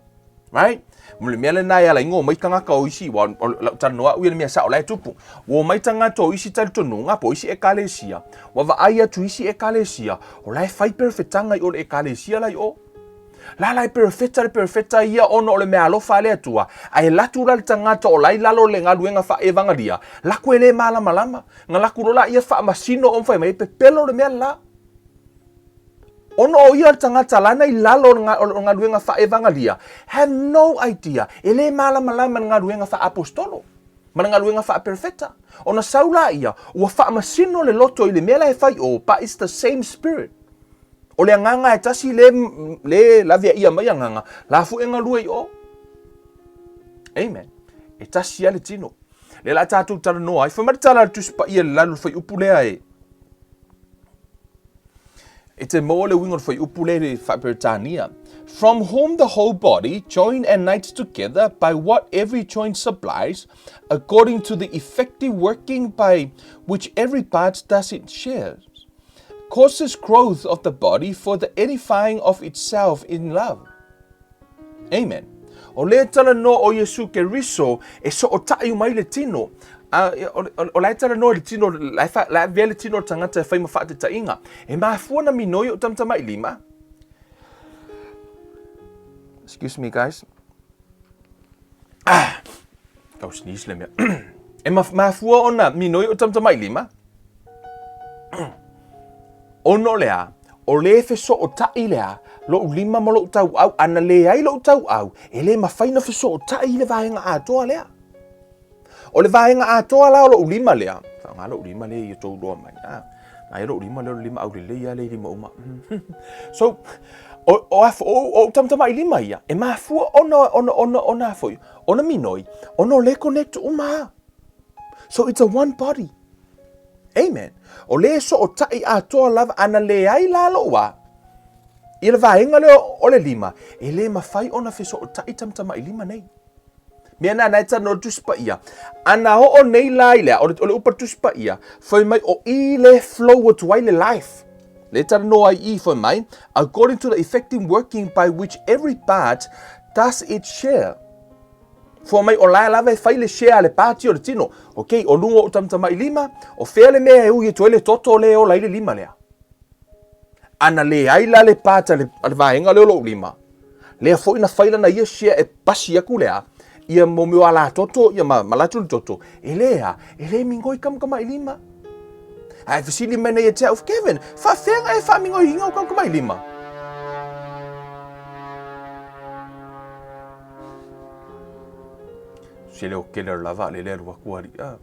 Right? Mo le mea lena e ala ai ona omai tagata o isi, ua, o lau talanoa au ia le mea sao la e tupu. Ua omai tagata o isi talitonuga po o isi ekalesia, ua vaai atu isi ekalesia, o la e fai perofetaga i o le ekalesia la i o. La la e perofeta le perofeta ia ona o le meaalofa a le Atua, ae alu atu la le tagata o la i lalo o le galuega faaevagalia, laku e le malamalama, na laku loa laia faamasino o fai mai e pepelo le mea le la. Ona o ia le tagata la na i lalo o le galuega faaevagalia, have no idea, e le malamalama i le galuega faaapostolo ma le galuega faaperofeta. Ona sau laia, ua faamasino le loto i le mea la e fai o, but it's the same spirit. O le agaga e tasi le, le laveaia mai agaga, la foi e galue i o. Amen. E tasi a le tino. Le la tātou talanoa ai. Fai mai le tala a le Tusi Paia i le lalo o le fuaiupu lea e E te maua le uiga o le fuaiupu lea i le faa-Peretania. From whom the whole body, joined and knit together by what every joint supplies, according to the effective working by which every part does its share, causes growth of the body for the edifying of itself in love. Amen. O lea talanoa o Iesu Keriso e sootaʻi uma ai le tino. A, o, o, o la e talanoa i le tino, la e, fa, la e avea le tino o le tagata e fai ma faataitaiga. E mafua na minoi o tamatamailima. Excuse me guys. Ah, tau sneeze le mea. e mafua ona minoi o tamatamailima. Ono lea, o le fesootaʻi lea, loʻu lima ma loʻu tauau, a na leai loʻu tauau, e le mafai na fesootaʻi i le vaega atoa lea. O le vaega atoa la o loʻu lima lea, faaaoga loʻu lima lea ia tou iloa mai, a, aia loʻu lima lea o le lima aulelei lava lea i lima uma. So, o, o, o, o ou tamatamailima ia, e mafua ona, ona, ona, ona, foi, ona minoi, ona o lea e connect uma lava. So it's a one body. Amen. O lea e sootaʻi atoa lava, a na leai la loʻu a, i le vaega lea o le lima, e le mafai ona fesootaʻi tamatamailima nei. Mea na na e talanoa le Tusi Paia. A na oo nei la i lea, o le, o le upu a le Tusi Paia, fai mai o i le flow atu ai le life. Le talanoa ai i fai mai, according to the effective working by which every part does its share. Fua mai o lae lava e fai le share a le pati o le tino. Ok, o luga o ou tamatamailima, o fea le mea e ui atu ai le toto lea e ola ai le lima lea? A na leai la le part a le, a le vaega lea o lou lima, lea foi na fai lana ia share e pasi aku lea, ia mo mea o ala toto, ia ma, ma latu le toto, e le a, e le migoi tamatamailima. Ae fesili mai nei ia te au, Kevin, faafea na e faamigoiina ou tamatamailima? Se leo kele o lava le le alu atu ali. Ah.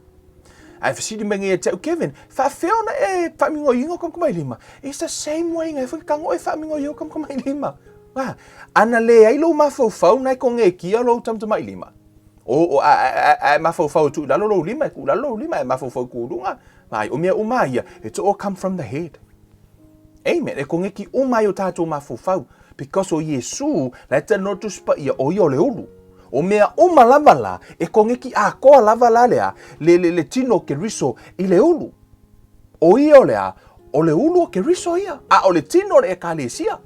Ae fesili mai nei ia te au, Kevin, faafea ona e faamigoiina ou tamatamailima? It's the same way ngai foi tago e faamigoi ou tamatamailima. Ah, ana leai lou mafaufau na e konekia lou tamatamailima. O, o, a, a, a, a e mafaufau e tuu i lalo lou lima, e tuu i lalo lou lima, e mafaufau e tuu i luga. Ai, o mea uma ia, it's all come from the head. Amen. E koneki uma ai o tātou mafaufau. Because o Iesu, la e talanoa le Tusi Paia, o ia o le ulu. O mea uma lava la, e koneki atoa lava la lea, le, le, le tino o Keriso i le ulu. O ia o le a, o le ulu o Keriso ia, a o le tino o le ekalesia.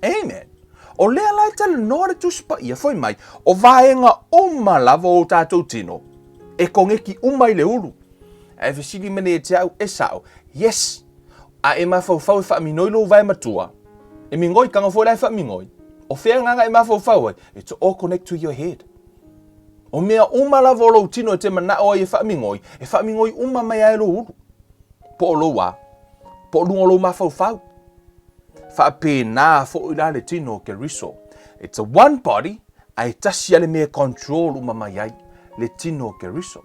Amen. O lea la e talanoa le Tusi Paia, fai mai, o vaega uma lava o tātou tino, e koneki uma i le ulu. Ae fesili mai nei ia te au, e sao, yes, a e mafaufau e faaminoi lou vae matua, e migoi, tago foi la e faamigoi. O fea agaga e mafaufau ai? It's all connect to your head. O mea uma lava o lou tino e te manao ai e faamigoi, e faamigoi uma mai ai lou ulu. Po o lou a, po o luga o lou mafaufau. Faapena foi la le tino o Keriso. It's a one body, ae tasi a le mea e control uma mai ai, le tino o Keriso.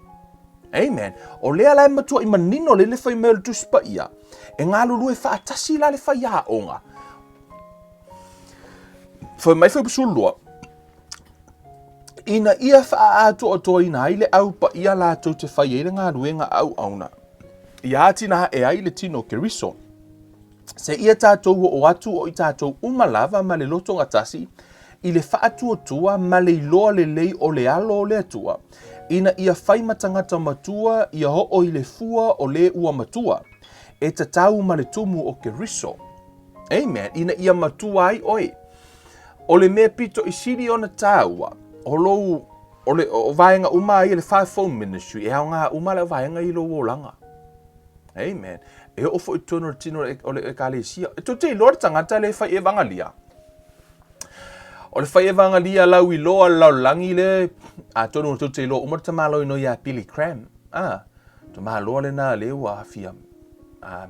Amen. O lea la e matuai manino le le fai mai o le Tusi Paia. E galulue faatasi la le faiaoga. Fai mai Fuaiupu 12, Ina ia faaatoatoaina ai le au paia latou te fai ai le galuega auauna, ia atinae ai le tino o Keriso. Seia tatou oo atu o i tatou uma lava ma le lotogatasi i le faatuatua ma le iloa lelei o le alo o le Atua, ina ia fai ma tagata matua ia oo i le fua o le ua matua, e tatau ma le tumu o Keriso. Amen. Ina ia matua ai oe. O le mea pito i sili ona tāua, o lou, o le o vaega uma ia le fivefold ministry, e aoga uma le vaega i lou olaga. Amen. E oo foi i totonu o le tino o le ekalesia. E tou te iloa le tagata le fai evangalia. O le fai evangalia lau iloa le lalolagi le, atonu tou te iloa uma le tamaloa ia Billy Graham. Ah, tamaloa lena le ua afia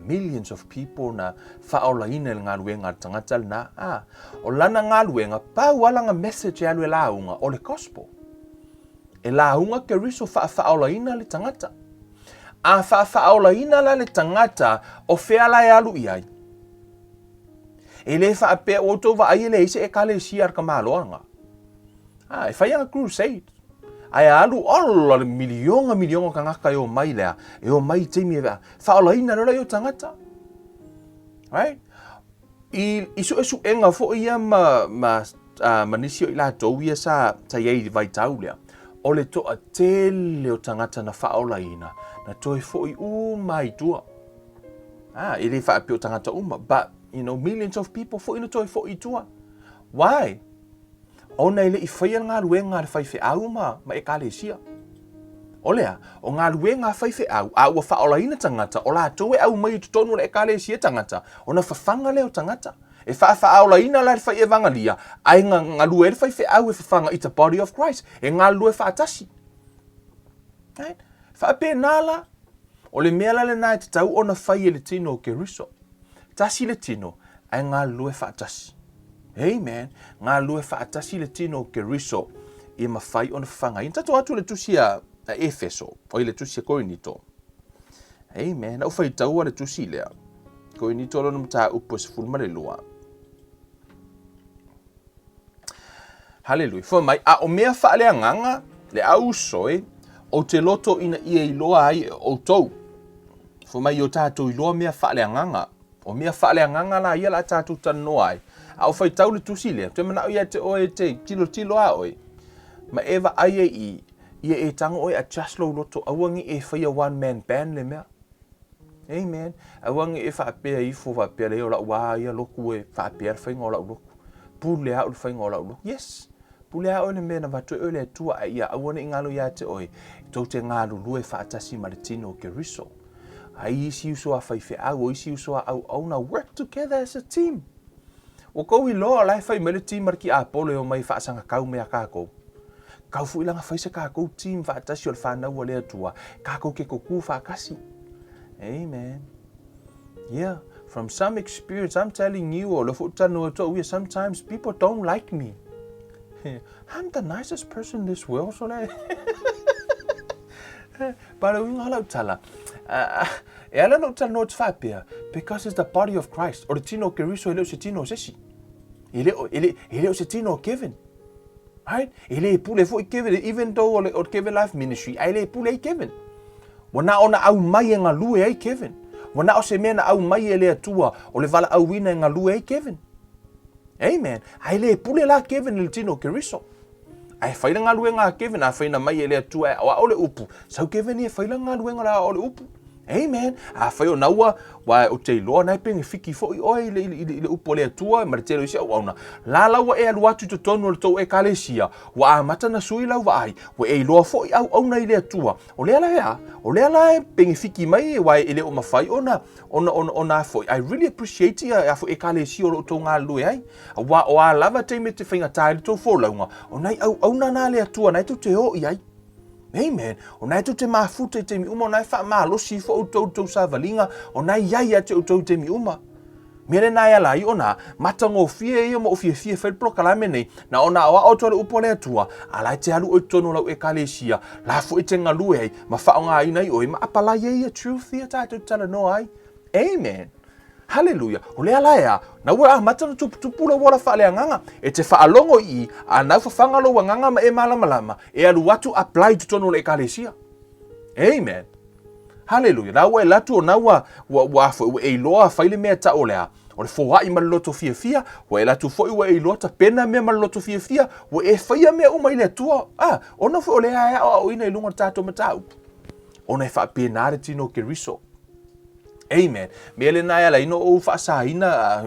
millions of people na faaolaina i le galuega a le tagata lena. Ah, o lana galuega, pau lava lana message e alu e lauga, o le gospel. E lauga Keriso faafaaolaina le tagata. A faafaaolaina la le tagata, o fea la e alu i ai? E le faapea ua outou vaai e leai se ekalesia a le tamaloaga. Ah, e fai ana crusade. Ae alu ola le miliona miliona o tagata e omai lea, e omai i taimi e faaolaina loa lea o tagata. Right? I, i suesuega foi ia ma, ma, uh, ma nisi o i latou ia sa, sa i ai i le vaitau lea, o le toatele o tagata na faaolaina, na toe foi uma i tua. Ah, e le faapea o tagata uma, but, you know, millions of people foi na toe foi i tua. Why? Ona e le i faia le galuega a le faifeau ma, ma ekalesia. O le a? O galuega a faifeau, a ua faaolaina tagata, o latou e aumai i totonu o le ekalesia tagata, ona fafaga lea o tagata. E faafaaolaina la le fai evangalia, ae galue ai le faifeau e fafaga i the body of Christ, e galulue faatasi. Right? Faapena la, O le mea la lena e tatau ona fai e le tino o Keriso. Tasi le tino, ae galulue faatasi. Amen. Galulue faatasi le tino o Keriso ia mafai ona fafagaina. Tatou atu le tusi a Efeso, oi le tusi a Korinito. Amen. Na ou faitaua le tusi lea. Korinito lona mataupu e 12. Haleluia. Fai mai, a o mea faaleagaga, le au uso e, ou te loto ina ia iloa ai e outou. Fai mai, o tatou iloa mea faaleagaga. O mea faaleagaga la ia la tatou talanoa ai. A o faitau le tusi lea, te manao ia te oe te tilotilo a oe. Ma e vaai ai i, ia e tago oe adjust lou loto, aua ne i e faia one man band le mea. Amen. Aua ne i e faapea ifo faapea leai o lau a ia lotu e faapea le faiga o lau lotu. Pule au le faiga o lau lotu. Yes. Pule a oe le mea na avatu e oe le Atua, a ia aua ne i galo ia te oe, tou te galulue faatasi ma le tino o Keriso. Ai isi uso a faifeau, o isi uso a auauna, work together as a team. Ua kou iloa o la e fai mai le team a le kiapolo e omai e faasagakau mai a kakou. Kau foi langa fai se kakou team faatasi o le whanau a le Atua, kakou ke koku faakasi. Amen. Yeah, from some experience, I'm telling you, o le fo talanoa atu au ia, sometimes people don't like me. I'm the nicest person in this world, so le. But o uiga o lau tala, e ala ona ou talanoa atu faapea, because it's the body of Christ. O le tino o Keriso e le o se tino o se isi. E le o, e le, e le o se tino o Kevin. Right? E le pule foi Kevin, even though o le, o le Kevin Life Ministry, ae le pule ai Kevin. Ua na o na aumai e galue ai Kevin. Ua na o se mea na aumai e le Atua o le valaauina e galue ai Kevin. Amen. Ae le pule la Kevin i le tino o Keriso. Ae fai le galuega a Kevin, afai na mai e le Atua e aoao le upu, sau Kevin ia e fai lana galuega o le aoao le upu. Amen. Afai o na ua, ua ou te iloa na e penefiki foi oe i le, i le, i le upu a le Atua ma le tele o isi auauna, la la ua e alu atu i totonu o le tou ekalesia, ua amata na sui lau vaai, ua e iloa foi auauna i le Atua. O lea la e a? O lea la e penefiki mai aua e le o mafai ona, ona, ona, ona a foi. I really appreciate ia a foi ekalesia o lo o tou galulue ai. Aua o a lava taimi e te faigata ai le tou folauga, o nai auauna na a le Atua na e tou te o i ai. Amen. O na e tou te mafuta i taimi uma, o na e faamalosi ifo outou i tou savaliga, o na e i ai ia te outou i taimi uma. Mea lena e ala ai ona matagofie ia ma ou fiafia e fai le polokalame nei, na ona aoao atu a le upu a le Atua, a la e te alu oe i totonu o lau ekalesia, la foi e te galue ai, ma faaaogaina ai oe, ma apalai ai ia truth ia tatou te talanoa ai. Amen. Haleluia. O lea la e a, na ua amata ona tuputupu lou ola faaleagaga, e te faalogo i i, a nau fafaga lou agaga ma e malamalama, e alu atu apply i totonu o le ekalesia. Amen. Haleluia. La ua e latu o na ua, ua, ua, ua e iloa fai le mea tau o le a, o le foai ma le loto fiafia, ua e latu foi ua e iloa tapena mea ma le loto fiafia, ua e faia mea uma i le Atua. Ah, ona foi o lea e aoaoina i luga o le tatou mataupu. Ona e faapena le tino o Keriso. Amen. Mea lena e ala ai ona ou faasaina,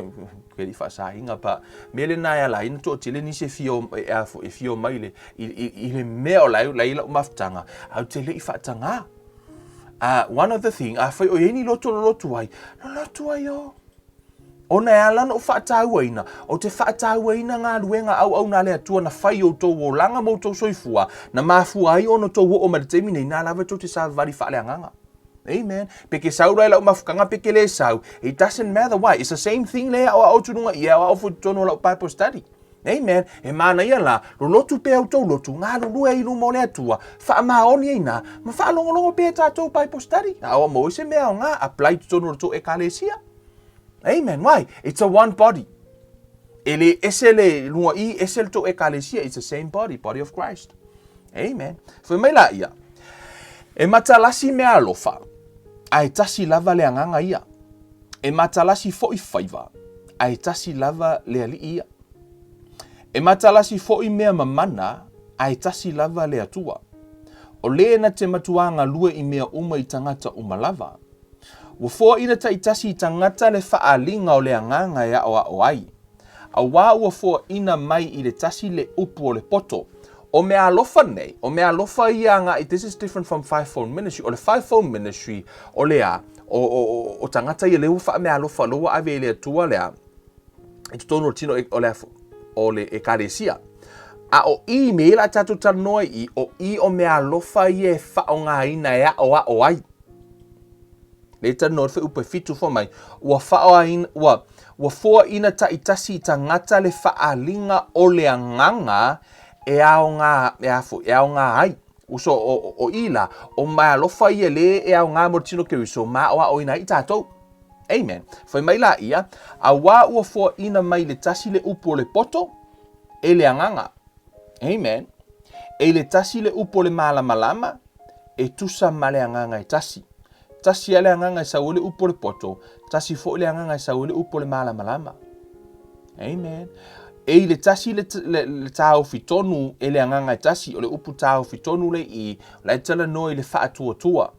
ke le i faasaina pa, mea lena e ala ai ona toatele nisi e fia e, a, e fia omai i le, i, i, i le mea o la e, la e i lau mafutaga, ae ou te le i faatagā. One of the thing, afai o i ai ni loto lolotu ai, lolotu ai o. Ona e ala ona ou faatauaina, ou te faatauaina galuega auauna a le Atua na fai i outou olaga ma outou soifua, na mafua ai ona outou oo mai le taimi nei, na lava tou te savavali faaleagaga. Amen. Pe ke sau la i lau mafutaga, pe ke le sau, it doesn't matter why. It's the same thing le aoao atu luga i e aoao foi totonu o lau Bible study. Amen. E manaia la, lolotu pea outou lotu, galulue ai i luma o le Atua, faamaoni ai na, ma faalogologo pea tatou Bible study. A o maua ai se mea aoga, apply totonu o le tou ekalesia. Amen. Why? It's a one body. E le ese le luga i, ese le tou ekalesia. It's the same body, body of Christ. Amen. Fai mai la ia, e matalasi mea alofa, ae tasi lava le agaga ia. E matalasi foi faiva, ae tasi lava le alii ia. E matalasi foi mea mamana, ae tasi lava le Atua. O le na te matuā galue i mea uma i tagata uma lava. Ua foaina taitasi i tagata le faaaliga o le agaga e aʻoaʻo ai. Auā ua foaina mai i le tasi le upu o le poto. O meaalofa nei, o meaalofa ia agai, this is different from fivefold ministry. O le fivefold ministry, o le a, o, o, o, o tagata ia lea ua faameaalofa, lea ua ave i le Atua le a, i totonu o le tino o le, o le ekalesia. A o i me ia la tatou talanoa i, o i o meaalofa ia e faaaogaina e aʻoaʻo ai. Le talanoa le fuaiupu e fitu fai mai, ua faoaina, ua, ua foaina taitasi i tagata le faaaliga o le agaga e aoga, e a foi, e aoga ai. Uso o, o, o i la, o meaalofa ia le e aoga mo le tino Keriso, ma aoaoina ai i tatou. Amen. Fai mai la ia, auā ua foaina mai le tasi le upu o le poto, e le agaga. Amen. E le tasi le upu o le malamalama, e tusa ma le agaga e tasi. Tasi lava le agaga e sau ai le upu o le poto, tasi foi le agaga e sau ai le upu o le malamalama. Amen. E i le tasi le, le, le taofi tonu e le agaga e tasi, o le upu taofi tonu le i, la e talanoa i le faatuatua.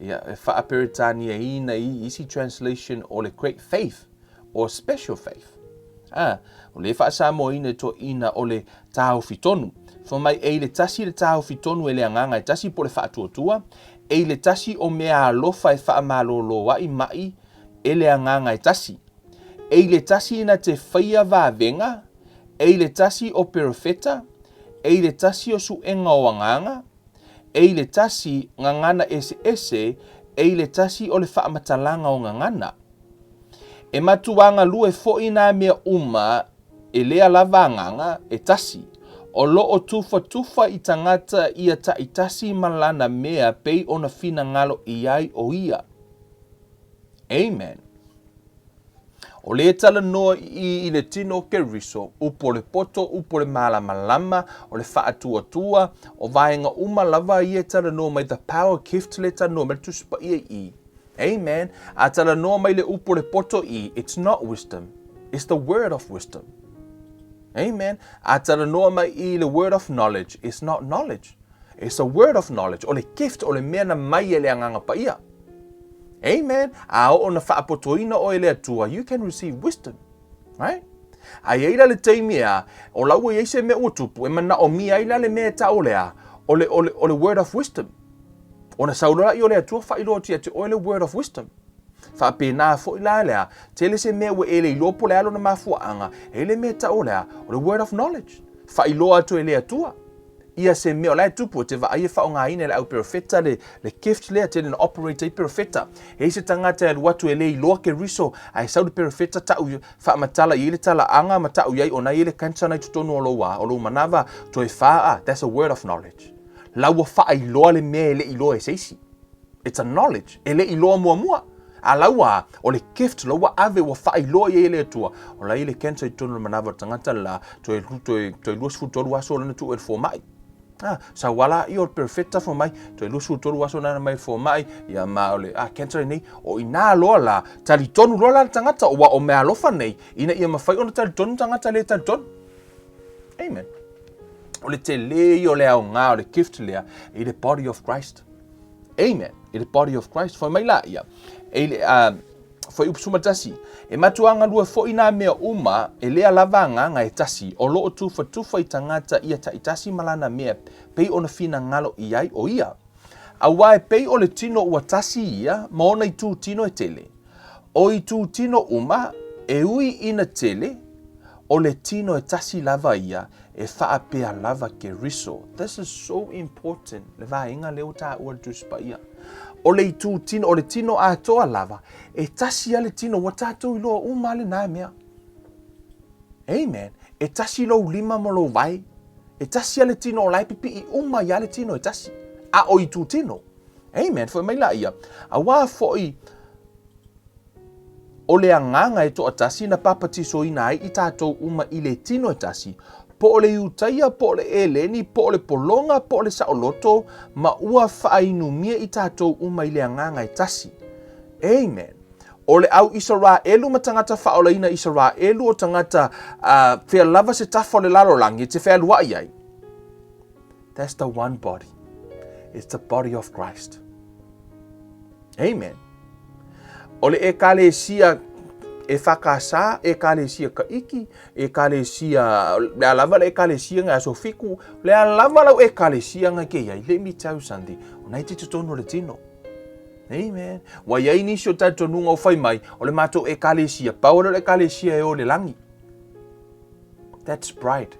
Ia, e faaperetaniaina i isi translation o le great faith or special faith. A, o le faasamoaina e toeaiina o le taofi tonu. Fai mai, e i le tasi le taofi tonu e le agaga e tasi po o le faatuatua, e i le tasi o mea alofa e faamalōlō ai maʻi e le agaga e tasi. E i le tasi na te faia vavega, e i le tasi o perofeta, e i le tasi o suʻega o agaga, e i le tasi gagana eseese, e i le tasi o le faamatalaga o gagana. E matuā galue foi nā mea uma e lea lava agaga e tasi, o lo o tufatufa i tagata ia taitasi ma lana mea pei ona finagalo i ai o ia. Amen. O le talanoa i i le tino o Keriso, upu o le poto, upu o le malamalama, o le faatuatua, o vaega uma lava ia e talanoa mai, the power gift le talanoa mai le Tusi Paia i i. Amen. A talanoa mai le upu o le poto i, it's not wisdom, it's the word of wisdom. Amen. A talanoa mai i le word of knowledge, it's not knowledge. It's a word of knowledge. O le gift, o le mea na mai e le Agaga Paia. Amen. A oo na faapotoina oe e le Atua, you can receive wisdom. Right? A i ai la le taimi a, o la ua i ai se mea ua tupu, e manaomia ai la le mea e tau o le a, o le, o le, o le word of wisdom. Ona sau loa i o le Atua faailoa atu ia te oe le word of wisdom. Faapena foi la le a, tele se mea ua e le iloa po o le a lona mafuaaga, e i ai le mea e tau o le a, o le word of knowledge. Faailoa atu e le Atua. Ia se mea o la e tupu, e te vaai e faaaogaina e le au perofeta le, le gift lea, tele na operate ai perofeta. E i ai se tagata e alu atu e le iloa Keriso, ae sau le perofeta ta'u faamatala i ai le talaaga ma ta'u i ai ona e i ai le cancer na i totonu o lou a, o lou manava, toe fa a, that's a word of knowledge. La ua faailoa le mea e le i iloa e se isi. It's a knowledge. E le i iloa muamua. A la ua, o le gift la ua ave ua faailoa i ai e le Atua, o la e i le cancer i totonu o le manava o le tagata le la, toe, toe, toe 23 aso lana tuu e le fomai. Ah, sau ala i o le perfecta fo mai, toe 23 aso nana mai fomai, ia ma o le, ah, cancer nei, o ina loa la, talitonu loa la le tagata, ua o meaalofa nei, ina ia mafai ona talitonu tagata le talitonu. Amen. O le tele ia o le aoga o le gift lea i le body of Christ. Amen. I le body of Christ. Fai mai la ia. E le, uh, Fuaiupu 11, E matua galue foi nā mea uma e lea lava agaga e tasi, o loo tufatufa i tagata ia taitasi ma lana mea pei ona finagalo i ai o ia. Auā e pei o le tino ua tasi ia ma ona itū tino e tele. O itū tino uma, e ui ina tele, o le tino e tasi lava ia, e faapea lava Keriso. This is so important, le vaega lea ua taua le Tusi Paia. O le itū tino, o le tino atoa lava, e tasi lava le tino, ua tatou iloa uma lava lena mea. Amen. E tasi lou lima ma lou vae. E tasi lava le tino o la e pipii uma ai lava le tino e tasi. A o itū tino. Amen. Foi mai laia. Auā foi O le agaga e toatasi na papatisoina ai i tatou uma i le tino e tasi, po o le Iutaia, po o le Eleni, po o le pologa, po o le saoloto, ma ua faainumia i tatou uma i le agaga e tasi. Amen. O le au Isaraelu ma tagata faaolaina Isaraelu o tagata uh, fea lava se tafa o le lalolagi e te fealuai ai. That's the one body. It's the body of Christ. Amen. O le ekalesia e whakasa, ekalesia ka iki, ekalesia, le a lava le ekalesia ngai aso fiku, le a lava lau ekalesia ngai ke iai. Let me tell you something, o nei te totonu o le tino. Amen. Wa iai nisi o talitonuga o fai mai, o le matou ekalesia, pau le ekalesia e o le langi. That's pride.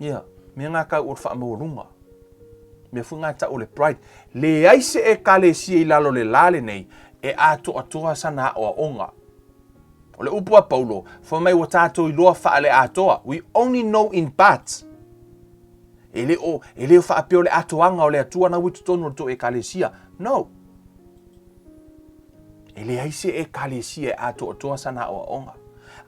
Yeah, mea ngā kau o le whaamaualunga. Mea foi ngā tau o le pride. Leai se ekalesia i lalo le la lenei e atoatoa sana aoaoga. O le upu a Paulo, fai mai ua tātou iloa faaleatoa. We only know in part. E le o, e le o faapea o le atoaga o le Atua na ua i totonu o le tou ekalesia. No. E leai se ekalesia e atoatoa sana aoaoga.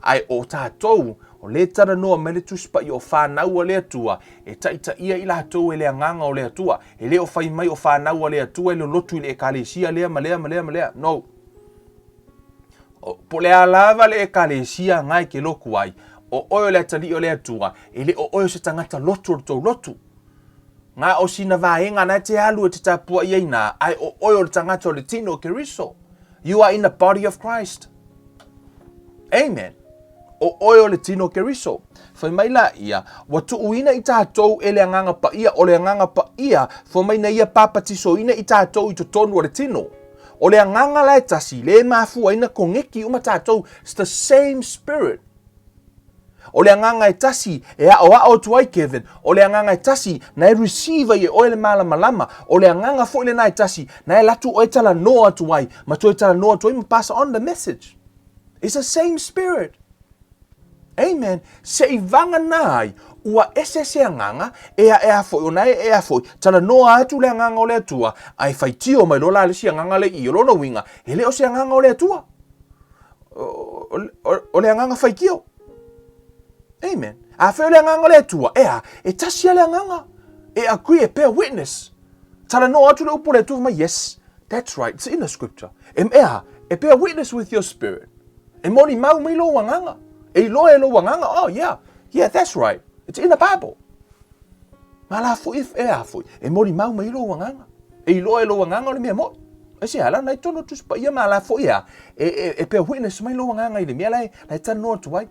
Ae o tātou, o le talanoa mai le Tusi Paia o whānau a le Atua, e taitaia i latou e le agaga o le Atua. E le o fai mai o whānau a le Atua e lolotu i le ekalesia lea ma lea ma lea ma lea. No. O, po le a lava le ekalesia ngai ke loku ai, o oe o le atalii o le Atua, e le o oe o se tagata lotu o le tou lotu. Ngā o sina vaega na te alu e te tapuai ai nā, ae o oe o le tagata o le tino o Keriso. You are in the body of Christ. Amen. O oe o le tino o Keriso. Fai mai la ia, ua tuuina i tātou e le Agaga Paia, o le Agaga Paia, fai mai na ia papatisoina i tātou i totonu o le tino. O le Agaga la e tasi, le mafua ai na kongeki uma tātou, it's the same spirit. O le agaga e tasi e aʻoaʻo atu ai Kevin, o le agaga e tasi na e receive ai e oe le malamalama, o le agaga foi lena e tasi na e alu atu oe talanoa atu ai, ma toe talanoa atu ai ma pass on the message. It's the same spirit. Amen. Se i vagana ai, ua ese se agaga, e a, e a foi, ona e, e a foi, talanoa atu le agaga o le Atua, ae faitio mai loa la le isi agaga le i, o lona uiga, e le o se agaga o le Atua. O, o le agaga faitio. Amen. Afai o le agaga o le Atua, e a, e tasi a le agaga. E agree, e bear witness. Talanoa atu le upu o le Atua mai, yes, that's right, it's in the scripture. E, e a, e bear witness with your spirit. E moni mau mai lou agaga. E iloa e lou agaga, oh yeah, yeah, that's right. It's in the Bible. Ma la foi, e a foi, e moni mau mai lou agaga. E iloa e lou agaga o le mea moni. Ai se ala, nai tonu Tusi Paia ma la foi a, e, e, e bear witness mai lou agaga i le mea la e, la e talanoa atu ai.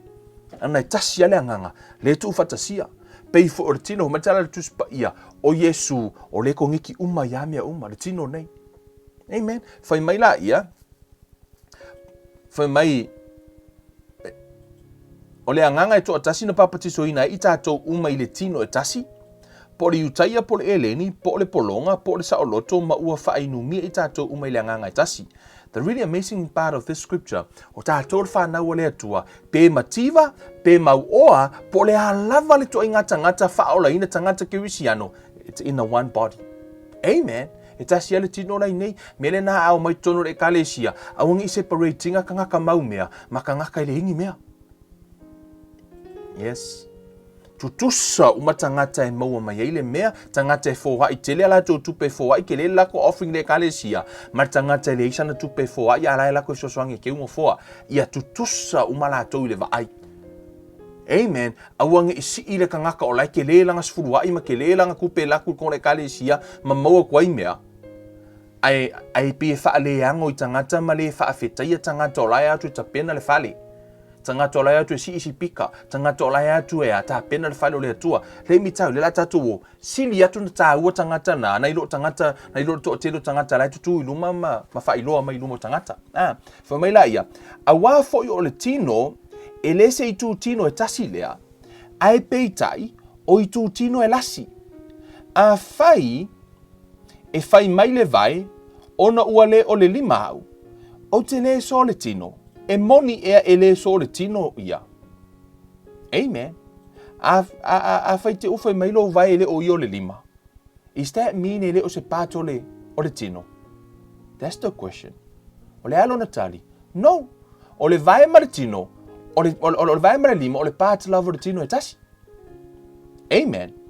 Ana e tasi a le agaga, le tuufaatasia. Pei foi o le tino, mai tala le Tusi Paia, o Iesu, o le kongeki uma ia mea uma, le tino nei. Amen. Fai mai la ia, fai mai, O le agaga e toatasi na papatisoina ai i tatou uma i le tino e tasi, po o le Iutaia, po o le Eleni, po o le pologa, po o le saoloto, ma ua faainumia i tatou uma i le agaga e tasi. The really amazing part of this scripture, o tatou le whanau a le Atua, pe mativa, pe mauoa, po o le a lava le toaiga tagata faaolaina tagata kerisiano, it's in the one body. Amen. E tasi lava le tino la i inei. Mea lena a omai totonu o le Ekalesia, aua ne i separate ina tagata mau mea ma tagata e leai ni mea. Yes. Tutusa uma tagata e maua mai ai le mea, tagata e foai tele a latou tupe e foai, tele le latou offering i le Ekalesia, ma le tagata e leai sana tupe e foai, a la e lako e fesoasoani e keu nofoa. Ia tutusa uma latou i le vaai. Amen. Aua ne i sii le tagata o la e tele lana sefuluai ma tele lana tupe e laku i totonu o le Ekalesia ma maua atu ai mea, ae, ae pei e faaleago i tagata ma le faafetaia tagata o la e atu e tapena le fale. Tagata o la e atu e sii sipika, tagata o la e atu e a tapena le fale o le Atua. Let me tell you, le la tatou o, sili atu na taua tagata na, nai lo tagata, nai lo le toatele o tagata la e tutū i luma ma, ma faailoa mai i luma o tagata. A, fai mai la ia, auā foi o le tino, e le se itu tino e tasi lea, ae peitai, o itu tino e lasi. Afai, E fai mai le vae, ona ua le o le lima au. Ou te le so le tino. E moni ea e le so le tino ia. Amen. A, a, a, a fai te u fai mai lou vae e le o ia o le lima. Is that mean e le o se part o le, o le tino? That's the question. O le a lona tali? No. O le vae ma le tino, o le, o, o, o le vae ma le lima, o le part lava o le tino e tasi. Amen.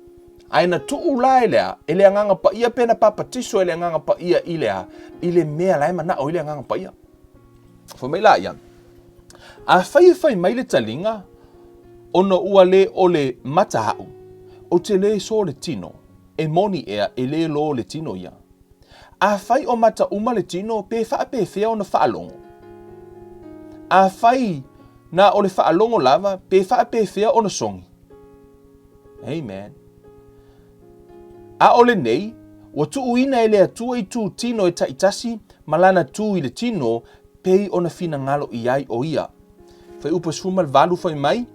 Ae na tuu la e le a, e le Agaga Paia pe na papatiso e le Agaga Paia i le a, i le mea la e manao i le Agaga Paia. Fai mai la ia, afai e fai mai le taliga, ona ua le o le mata au, ou te le so le tino, e moni ea e le lo le tino ia. Afai o mata uma le tino, pe faapefea ona faalogo? Afai na o le faalogo lava, pe faapefea ona sogi? Amen. A o lenei, ua tuuina e le Atua itu tino e taitasi ma lana tu i le tino, pei ona finagalo i ai o ia. Fuaiupu 18 fai mai,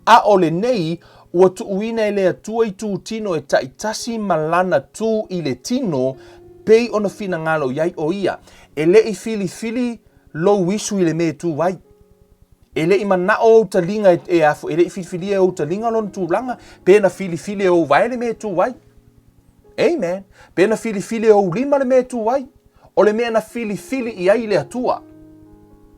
A o lenei, ua tuuina e le Atua itu tino e taitasi ma lana tu i le tino, pei ona finagalo i ai o ia. E le i filifili lou isu i le mea e tu ai. E le i manao ou taliga e, e afo, e le i filifilia e ou taliga lona tulaga, pe na filifili e ou vae le mea e tu ai. Amen. Pe na filifili e ou lima le mea e tu ai. O le mea na filifili i ai le Atua.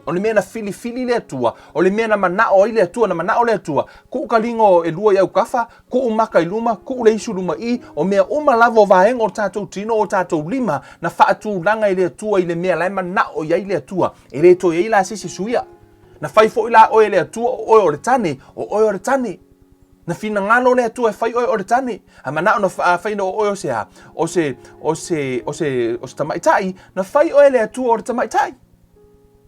O le mea na filifili le Atua, o le mea na manao ai le Atua, na manao le Atua, kuu ka ligo e lua i aukafa, kuu maka i luma, kuu le isu luma i, o mea uma lava o vaega o tatou tino, o tatou lima, na faatulaga e le Atua i le mea la e manao i ai le Atua. E le toe i ai la se isi suia. Na fai foi la oe e le Atua o oe o le tane, o oe o le tane. Na finagalo le Atua e fai oe o le tane. A manao na fai na o oe o se a, o se, o se, o se, o se tamaitai, na fai oe e le Atua o le tamaitai.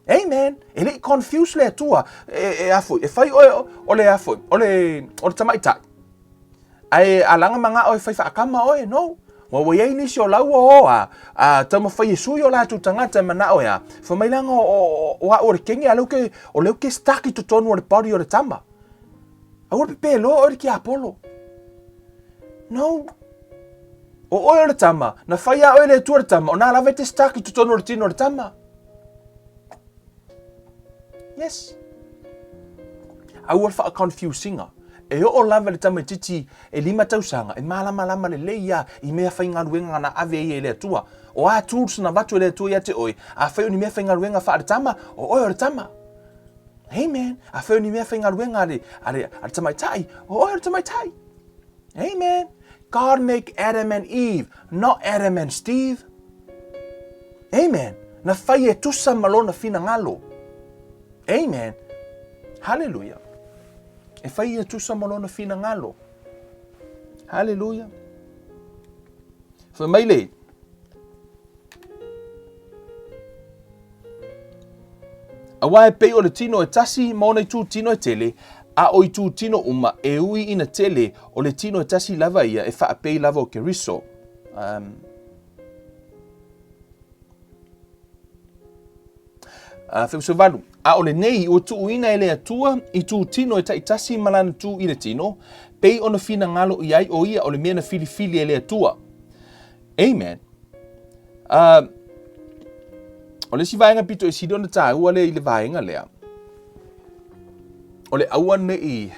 Amen. E le i confuse le Atua. E, e afoi, e fai oe o le afoi, o le, o le tamaitai. Ae alaga magao e fai faakama oe, no. Ua ua iai nisi o laua o a, a taumafai e sui o latou tagata e manao e a, fai mai laga o, o, o a'u o le kenge, a lea ke, o lea ke stuck i totonu o le body o le tama. Aua le pepeloa oe le tiapolo. No. O oe o le tama, na fai a oe le Atua le tama, o nā lava e te stuck i totonu o le tino o le tama. Yes. Aua le whakaconfusinga. E oo lava le tamaitiiti e lima tausaga, e mālamalama lelei ia i mea faigaluega na ave ai e le Atua. O a tools na avatu e le Atua ia te oe, afai o ni mea faigaluega faale-tama, o oe o le tama. Amen. Afai o ni mea faigaluega a le, a le, a le tamaitai, o oe o le tamaitai. Amen. God make Adam and Eve, not Adam and Steve. Amen. Na fai e tusa ma lona finagalo. Amen. Hallelujah. E fai e tusa ma lona finagalo. Hallelujah. Fai mai le, Aua e pei o le tino e tasi ma ona itu tino e tele, a o itu tino uma e ui ina tele, o le tino e tasi lava ia e faapei lava o Keriso. Um, A Feusevalu, a o lenei ua tuuina e le Atua itu tino e taitasi ma lana tu i le tino, pei ona finagalo i ai o ia o le mea na filifili e le Atua. Amen. Uh, o le isi vaega pito e sili ona taua lea i le vaega lea, o le aua nei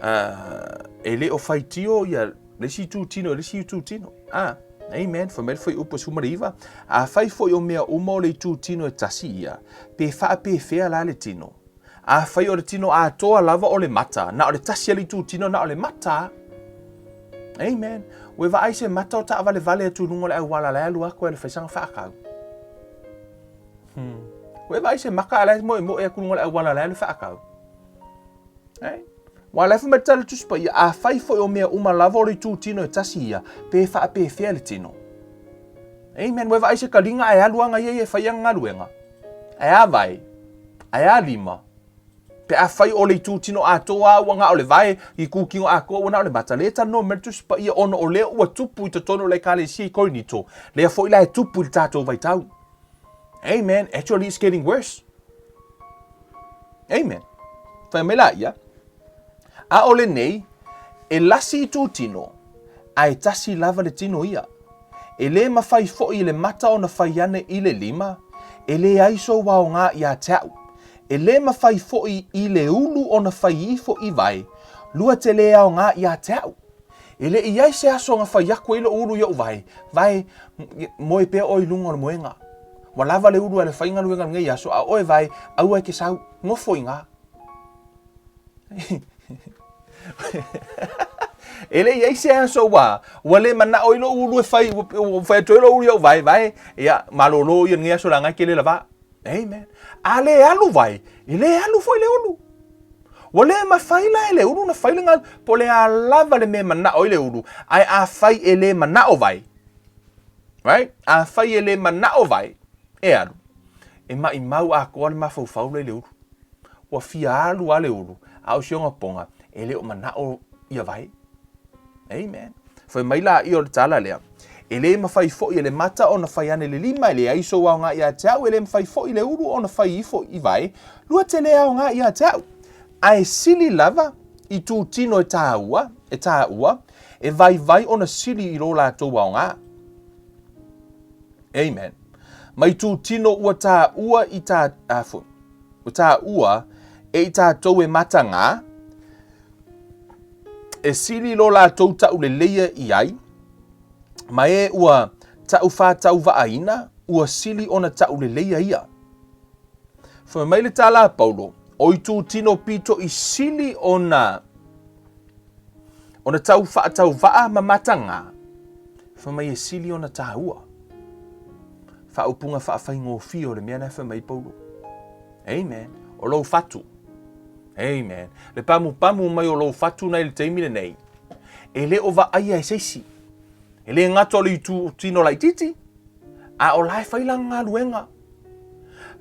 uh, e le o faitio ia le isi itu tino i le isi itu tino. Ah. Amen. Fai mai le fuaiupu 19, Afai foi o mea uma o le itu tino e tasi ia, pe faapefea la le tino? Afai o le tino atoa lava o le mata, na o le tasi a le itu tino, na o le mata. Amen. Ua e vaai se mata o taavalevale atu i luga o le auala la e alu atu e le fai sana faakau. Ua e vaai se maka a la e moemoe atu i luga o le auala la e alu e faakau. Eh? Ua la e fai mai le tala Tusi Paia, afai foi o mea uma lava o le itu tino e tasi ia, pe faapefea le tino. Amen. Ua e vaai se kaliga ae alu aga ia ia e fai ana galuega. Ae a vae? Ae a lima? Pe afai o le itu tino atoa a ua na o le vae, itu tino atoa ua na o le mata, lea e talanoa mai le Tusi Paia ona o lea ua tupu i totonu o le Ekalesia i Korinito, lea foi la e tupu i le tatou vaitau. Amen. Actually it's getting worse. Amen. Fai mai la ia, a o lenei, e lasi itu tino, a e tasi lava le tino ia. E lē mafai foi i le mata ona fai ane i le lima, e leai sou aoga iā te a'u. E lē mafai foi i le ulu ona fai ifo i vae, lua te lē aoga iā te a'u. E le i i ai se aso na fai aku ai loʻu ulu i oʻu vae, vae, moe pea ʻoe i luga o le moega. Ua lava le ulu a le faigaluega i lenei aso, a o oe vae, aua e te sau, nofo i ina. E le i ai se aso ua ua le manao ai loʻu ulu e fai, ua fai atu ai loʻu ulu i oʻu vae, vae, ia, malolo ia i lenei aso leaga e te le lavā. Amen. A le alu vae, e le alu foi le ulu. Ua le mafai la e le ulu ona fai le galu, po o le a lava le mea e manao ai le ulu, ae afai e le manao vae, right? Afai e le manao vae, e alu. E maʻimau atoa le mafaufau la i le ulu. Ua fia alu lava le ulu, a o si ona poga, e le o manao ia vae. Amen. Fai mai la ia o le tala lea, E le mafai foi e le mata ona fai ane le lima, e leai sou aoga ia te au, e le mafai foi le ulu ona fai ifo i vae, lua te le aoga ia te au. Ae sili lava i tūtino e tāua, e tāua, e vaivai ona sili i lo latou aoga. Amen. Mai tūtino ua tāua i tā, a, foi, ua tāua e i tātou e matagā, E sili lo latou tauleleia i ai, ma e ua taʻuwhātauvaaina, ua sili ona tauleleia ia. Fai mai le tala a Paulo, o itu tino pito i sili ona ona tau whaatauvaa ma matagā, fai mai e sili ona tāua. Faaupuga faafaigofie o le mea lea fai mai Paulo. Amen. O lou fatu. Amen. Le pamupamu mai o lou fatu nei i le taimi lenei, e le o vaaia e se isi. E le gata o le itu tino laitiiti, a o la e fai lana galuega.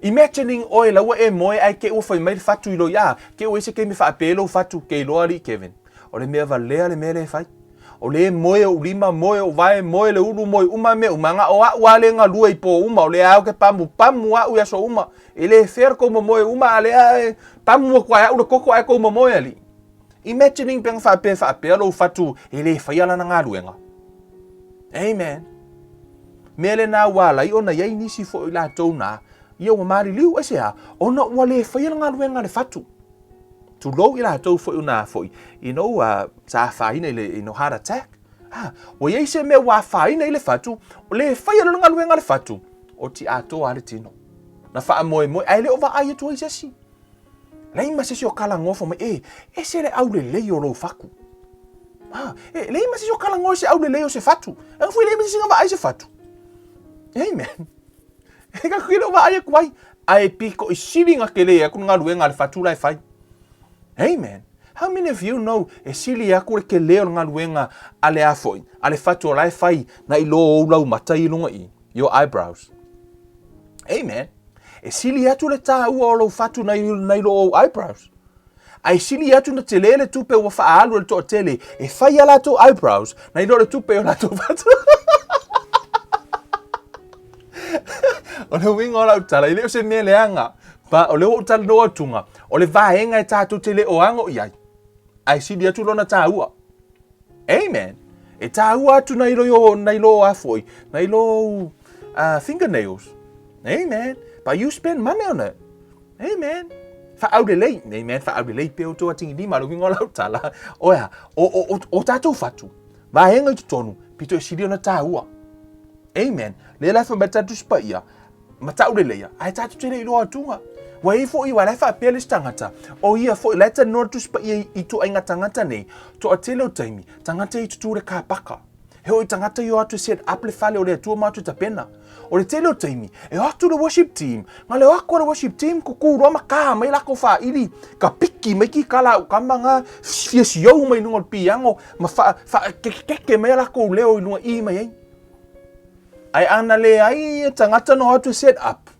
Imagining oe la ua e moe ae te i ua fai mai le fatu i lou ia, te i ua i ai se taimi e faapē lou fatu, ke iloa alii Kevin. O le mea valea le mea lea e fai. O lea e moe ou lima, moe ou vae, moe le ulu, moe uma mea uma, na o a'u lava lea e galue i pō uma, o lea lava ou te pamupamu a'u i aso uma. E le fair kou momoe uma, a lea e pamu atu lava e a'u le toto ae kou momoe alii. Imagining pe ana faapea faapea lou fatu e le faia lana galuega. Amen. Mea lena ua ala ai ona i ai nisi foi o i latou na, ia ua maliliu, aisea? Ona ua le faia le galuega a le fatu. Tulou i latou foi ona foi, you know, sa afaina i le, you know, heart attack. Ah, ua i ai se mea ua afaina i le fatu, le faia loa le galuega a le fatu, oti atoa lava le tino. Na faamoemoe, ae le o vaai atu ai se isi. Leai ma se isi o kalagoa fai mai, e, ese le aulelei o lou fatu. Ah, e, leai ma se isi o kalagoa i se aulelei o se fatu. Leaga foi leai ma se isi na vaai i se fatu. Amen. E ka le o vaai atu ai. Ae pito i sili na tele atu le galuega a le fatu la e fai. Amen. How many of you know e sili atu le tele o le galuega a le a foi, a le fatu o la e fai na i lo ou laumata i luga i, your eyebrows. Amen. E sili atu le tāua o lou fatu na i lo ou eyebrows. Ae sili atu na tele le tupe ua faaalu e le toatele e fai a latou eyebrows na i lo le tupe o latou fatu. O le uiga o lau tala, e le o se mea leaga, ba, o lea ua ou talanoa atuga, o le vaega e tatou te le o ago i ai, ae sili atu lona tāua. Amen. E tāua atu nai lo, nai lo a foi, nai lo fingernails. Amen. But you spend money on it. Amen. Whaaurelei. Amen. Whaaurelei pe o tō atingi lima, le uiga o lau tala. O ea, o, o, o, o tātou fatu, vaega i totonu, pito e sili ona tāua. Amen. Lea la e fai mai le tatou Tusi Paia, matau leleia, ae tatou te le iloa atuga. Ua i ai foi, ua la e faapea le isi tagata, o ia foi, la e talanoa le Tusi Paia i ituaiga tagata nei, toatele o taimi, tagata ia i tutū le kapaka. He oi tagata i o atu e set up le fale o le Atua ma atu e tapena. O le tele o taimi, e o atu le worship team, nga le o aku a le worship team, kuku roa ma kā mai lako whaili, ka piki mai ki ka lau kama nga fia siou mai lunga o le piango, ma wha, wha keke mai lako leo i lunga i mai ai. Ae ana leai ia tagata no atu e set up.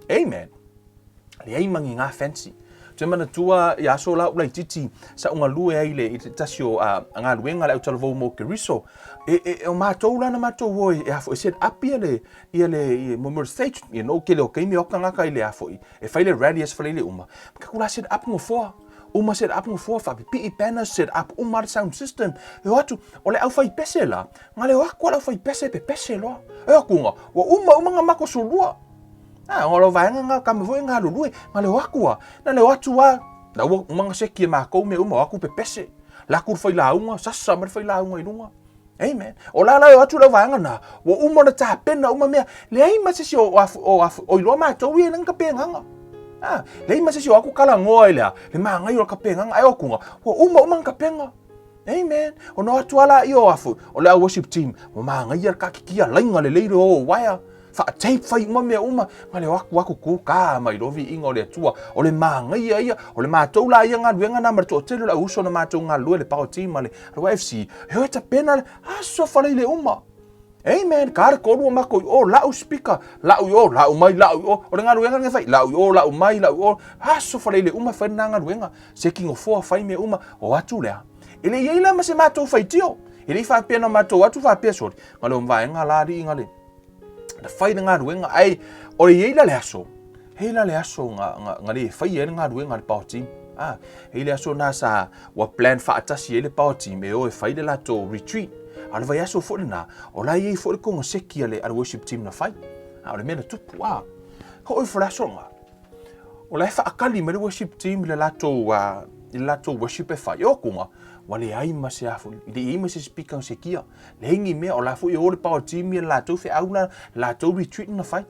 Amen. Leai mangi ngā fancy. Te manatua i aso la ula i titi sa unga lue ai le i te tasi o a, a ngā luenga le au talavou mō Keriso. E, e, e o mātou la na mātou o e, e afo e set up ia le, ia le, i, mo mo stage, you know, kele o keimi o kangaka i le afo i, e whai le rally as whai le uma. Ka kula set up ngo foa. Uma set up ngo foa, whapipii banners, set up uma le sound system. E o atu, o le au whai pese la, nga le o aku le au whai pese pe pese loa. E o kunga, ua uma uma nga mako sulua. A, o lo vaenga nga kama foi nga lulue, nga le o aku a, na le o atu a, na ua uma nga seki e mākou me uma o aku pepese. La ku whai launga, sasa ma whai launga i lunga. Amen. O la la o atu lau vaenga na, ua uma na tapena uma mea, leai ma se isi o, o, o, o iloa mātou ia i lenga kapenganga. Ah, leai ma se isi o aku kala ngoa i lea, le māngai o le kapenganga, ai o kunga, ua uma uma nga kapenga. Amen. O no atu ala i o afu, o le au worship team, ua māngai ia ka kikia lainga le leire o waea, wha tape whai uma mea uma, nga le o aku aku ku ka mai lovi inga o le atua, o le māngai ia ia, o le mātou la ia ngā luenga nā ma le toatele o le au uso na mātou ngā lue le power team ma le YFC, he oe tapena le aso whale i le uma. Amen. Ka le kolu o mako i o, lau speaker, lau i o, lau mai, lau i o. O le galuega nge fai, lau i o, lau mai, lau i o. Aso whale i le uma whai nā galuega. Se kingo foa whai me uma, o atu lea. E le iei la ma se mātou whaitio. E le i whapea na mātou atu whapea, sorry. Ngā le o mvaenga la ri ngā le. Na whai le galuega, ai, o le iei la le aso. Hei la le aso nga, nga, nga le whai e le galuega le power team. Ah, hei le aso nā sa ua plan whaatasi e le power team e o e whai le lato retreat. A le vai aso fo le nā, o la iei fo le konga seki a le, a le worship team na whai. A o le mea na tupu, ah. Ho oi fo le aso nga. O la e whaakali mai le worship team i le lato, uh, i le lato worship e whai. E o kunga, wa le ai ma se afu, le iei ma se speaker se kia. Le hingi mea, o la fo i o le power team i le lato whe au la, lato retreat na whai.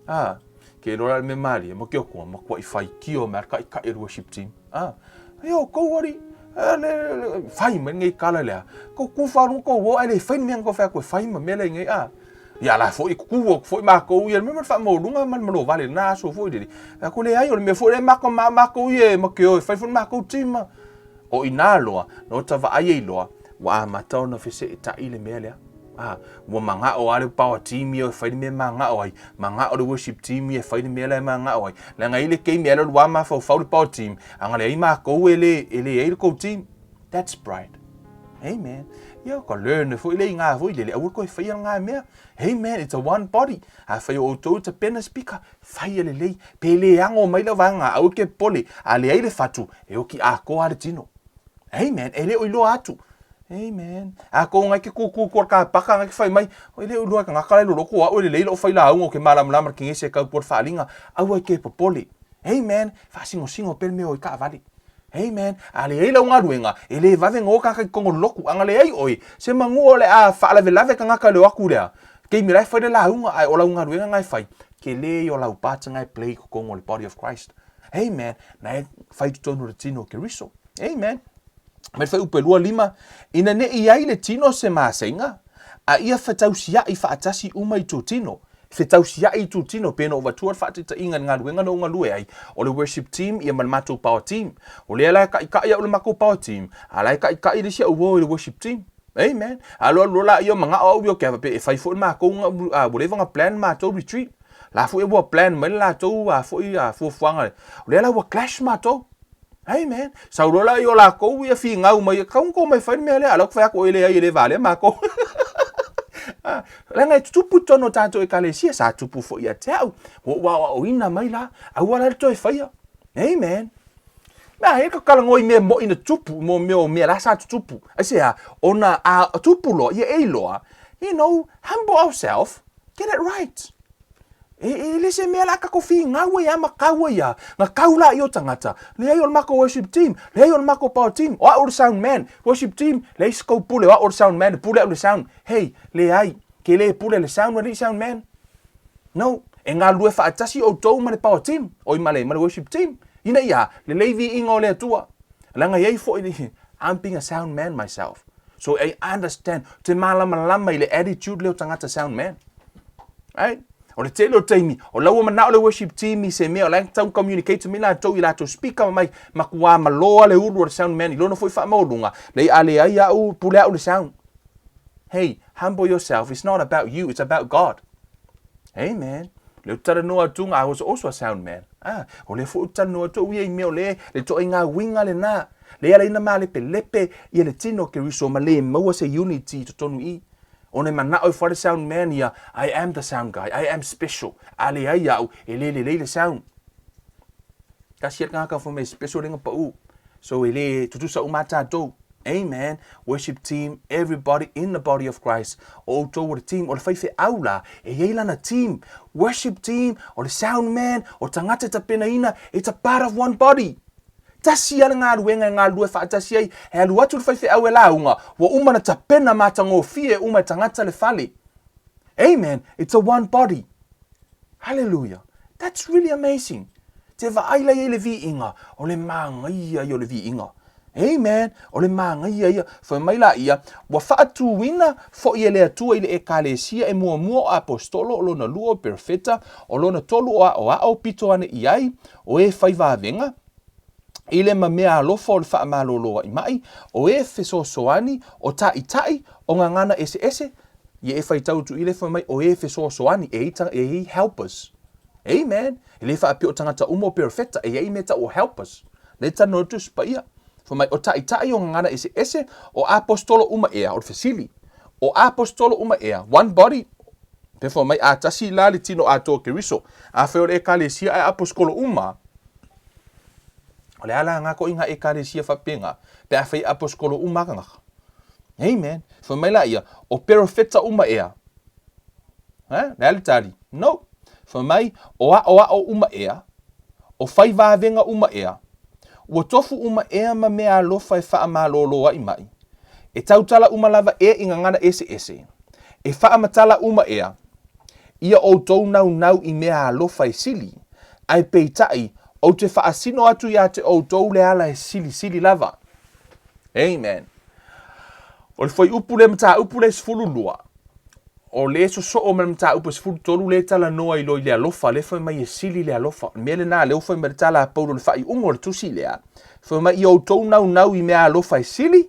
Ah, ke iloa la le mea malie, ma ke okua, ma kua i whai kio me ka i ka i worship team. Ah, e o kou ari, e le, le, whai mai ngei kala lea. Ko ku wharu ko wo, ai le whai mea ko whai ko whai ma mele ngei, ah. Ia la foi ku o foi ma ko ia me wha mo lunga ma lo vale na so foi le. A ko le ai o le mea foi le ma ko ma ma ko ia ma ke o whai foi ma ko team. O inā loa, no ta vaai ai loa, ua amata ona feseʻetaʻi le mea lea. A, ua maga'o a le power team ia e fai le mea e maga'o ai, maga'o le worship team ia e fai le mea la e maga'o ai. Leaga i le keimi ae lua mafaufau le power team, a ga leai makou e le, e leai le kou team. That's pride. Amen. Ia, ka learn foi le inga foi le le aua koe whaia ngā mea. Amen. It's a one body. A whai o outou ta pena speaker, whaia le lei. Pe le ango mai la vanga, au ke pole, a le ai le fatu, e oki a koa le tino. Amen. E le o iloa atu. Amen. A ko ngai ke kūkū kua ka paka ngai ke whai mai, o le o iloa ka ngaka lai loloko au e le leila o whai la ungo ke malamalama ki ngese kau kua whaalinga, aua i ke popole. Amen. Whaasingosingo pele mea o i ka avali. Amen. A le ai lau galuega, e le vave ngō kaka i kongo loku, anga le ai oi, se mangu o le a whaalavelave ka ngaka le o aku lea. Kei mira e whai le launga, ai o lau galuega ngai whai, ke le i o lau pāta ngai play ko kongo le body of Christ. Amen. Na e whai tonu le tino ke riso. Amen. Me whai upe 25, ina ne i ai le tino se māseinga, a ia whetausia'i whaatasi uma i tō tino, whetausia'i i tō tino, pēnā o vatua le whaataitaiga i ngā luenga no ngā lue ai, o le worship team ia ma le mātou power team. O lea la e kaʻikaʻi au le makou power team, a la e kaʻikaʻi le isi au o i le worship team. Amen. A loa loa la ia manga'o au ia ke pe e fai foi le makou nga ua leva nga plan matou retreat. La foi ua plan mai le latou a foi a fuafuaga. O lea la ua clash matou. Amen. Sau loa la i o lakou ia figau mai, kau ko mai fai le mea lea, a la ku fai atu e leai e le valea makou. Ah, leaga e tutupu i totonu o tatou ekalesia, sa tupu foi ia te au, ua ou aoaoina mai la, aua la le toe faia. Amen. Mea he ka kalangoi mea moʻi na tupu, mo mea o mea la sa tutupu. Aisea, ona a tupu loa, ia e iloa, you know, humble ourselves, get it right. E, e le se mea la kako figau ai a ma kau ai a, nga kau la i o tangata. Leai o le mako worship team, leai o le mako power team, o au le sound man, worship team, leai se kou pule, o au le sound man, pule au le sound. Hey, leai. ke le pule le sound alii sound man. No, e galulue faatasi outou ma le power team, oi ma le, ma le worship team, ina ia lelei viiga o le Atua. Leaga e i ai foi le, I'm being a sound man myself. So I understand, ou te malamalama i le attitude lea o tagata sound man. Right? O le tele o taimi, o la ua manao le worship team i se mea, o la e tau communicate mai latou i latou speaker ma mai, makuā maloa le ulu o le sound man i lona foi faamaualuga, leai a leai au, pule au le sound. Hey, humble yourself, it's not about you, it's about God. Amen. Le ou te talanoa atu, I was also a sound man. Ah, o lea foi ou te talanoa atu au ia i mea o le, le toaiga uiga lena. Lea ala ai na malepelepe ia le tino o Keriso ma le maua se unity i totonu i i. Ona e manao ifo lava le sound man ia, I am the sound guy, I am special. A leai au, e le lelei le sound. Tasi le tagata fai mai special lenga pau. So e le tutusa uma tatou. Amen. Worship team, everybody in the body of Christ. O outou o le team, o le faifeau la, e i ai lana team. Worship team, o le sound man, o tagata e tapenaina, it's a part of one body. Tasi lava le galuega e galulue faatasi ai, e alu atu le faifeau e lauga, ua uma ona tapena matagofie uma e tagata le fale. Amen. It's a one body. Hallelujah! That's really amazing! Te vaai la i ai le viiga, o le māgaia ia o le viiga. Amen! O le māgaia ia. Fai mai la ia, ua faatuina foi e le Atua i le Ekalesia e muamua o Aposetolo, o lona lua o Perofeta, o lona tolu o Aoao, pito ane i ai, o e fai vavega, i le ma mea alofa o le faamaloloaʻi maʻi, o e fesoasoani, o taʻitaʻi, o gagana eseese, Ia e faitau atu i le fai mai o e fesoasoani, e i e i helpers. Amen. E le faapea o tagata uma o perofeta, e i ai mea tau o helpers. Le talanoa atu Tusi Paia. Fai mai, o taʻitaʻi o gagana eseese, o aposetolo uma ea, o le fesili. O aposetolo uma ea, one body, pe fai mai, a tasi la le tino atoa o Keriso. Afai o le ekalesia ae aposetolo uma, o le a la nga koʻi nga ekalesia faapena, pe afai aposetolo uma tagata. Amen. Fai mai la ia, o perofeta uma ea. Ha? Le a le tali? No. Fai mai, o aʻoaʻo uma ea, o fai vavega uma ea, ua tofu uma ea ma mea alofa e faamaloloaʻi maʻi, e tautala uma lava ea i gagana eseese, e faamatala uma ea, ia ʻoutou naunau i mea alofa e sili, ae peitai, ou te faasino atu iā te ʻoutou le ala e silisili lava. Amen. O le fuaiupu lea mataupu lea 12, o le sosoo ma le mataupu 13 lea e talanoa i loa i le alofa, lea fai mai e sili le alofa. O le mea lena lea ua fai mai le tala a Paulo i le faaiuga o le tusi lea, fai mai ia outou naunau i mea alofa e sili,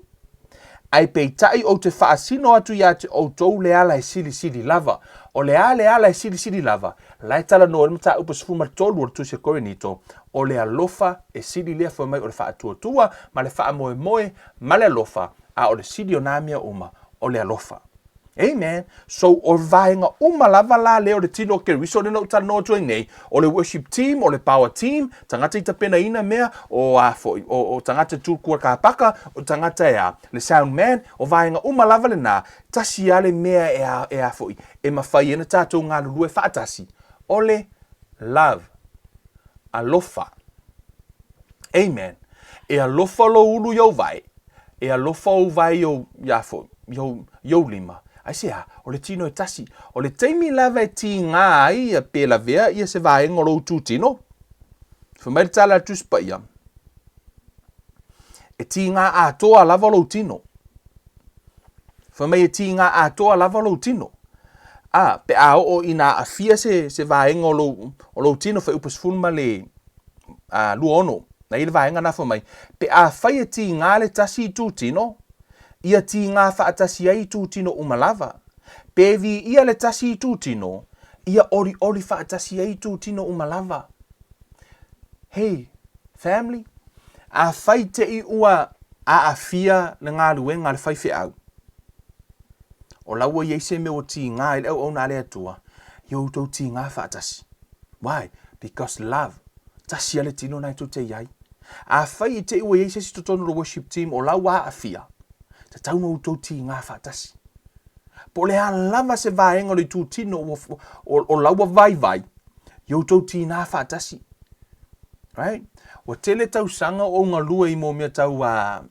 ae peitai ou te faasino atu iā te outou le ala e silisili lava. O le a le ala e silisili lava? La e talanoa i le mataupu 13 o le tusi a Korinito, o le alofa e sili lea fai mai o le faatuatua ma le faamoemoe ma le alofa, a o le sili o nā mea uma, o le alofa. Amen. So, o vaega uma lava la lea o le tino o Keriso lea na ou talanoa atu ai nei, o le worship team, o le power team, tagata i tapenaina mea, o a foi, o, o tagata e tūkua kāpaka, o tagata e a, le sound man, o vaega uma lava lenā, tasi lava le mea e a, e a foi, e mafai ai ona tatou galulue faatasi, o le love. Alofa. Amen. E alofa lou ulu i ou vae, e alofa ou vae i ou, iā foi, i ou, i ou lima. Aisea? O le tino e tasi. O le taimi lava e tīgā ai ia pe lavea ia se vaega o lou tūtino, fai mai le tala a le Tusi Paia, e tīgā atoa lava lou tino. Fai mai e tīgā atoa lava lou tino. A, pe a oo ina aafia se, se vaega o lou, o lou tino, fuaiupu 10 ma le a, 26, na i le vaega na fai mai, pe afai e tīgā le tasi i tūtino, ia tīgā faatasi ai i tūtino uma lava. Pe viia le tasi i tūtino, ia olioli faatasi ai i tūtino uma lava. Hey, family, afai te i ua aafia le galuega a le faifeau, o la ua i ai se mea ua tīgā ai le auauna a le Atua, ia outou tīgā faatasi. Why? Because love. Tasi a le tino nā e tou te i ai. Afai i te i ua i ai se isi totonu o le worship team o la ua aafia, tatau na outou tīgā faatasi. Po o le a lava se vaega o le itu tino o, o, o la ua vaivai, ia outou tīgā faatasi. Right? Ua tele tausaga o ou galue i mō mea tau a,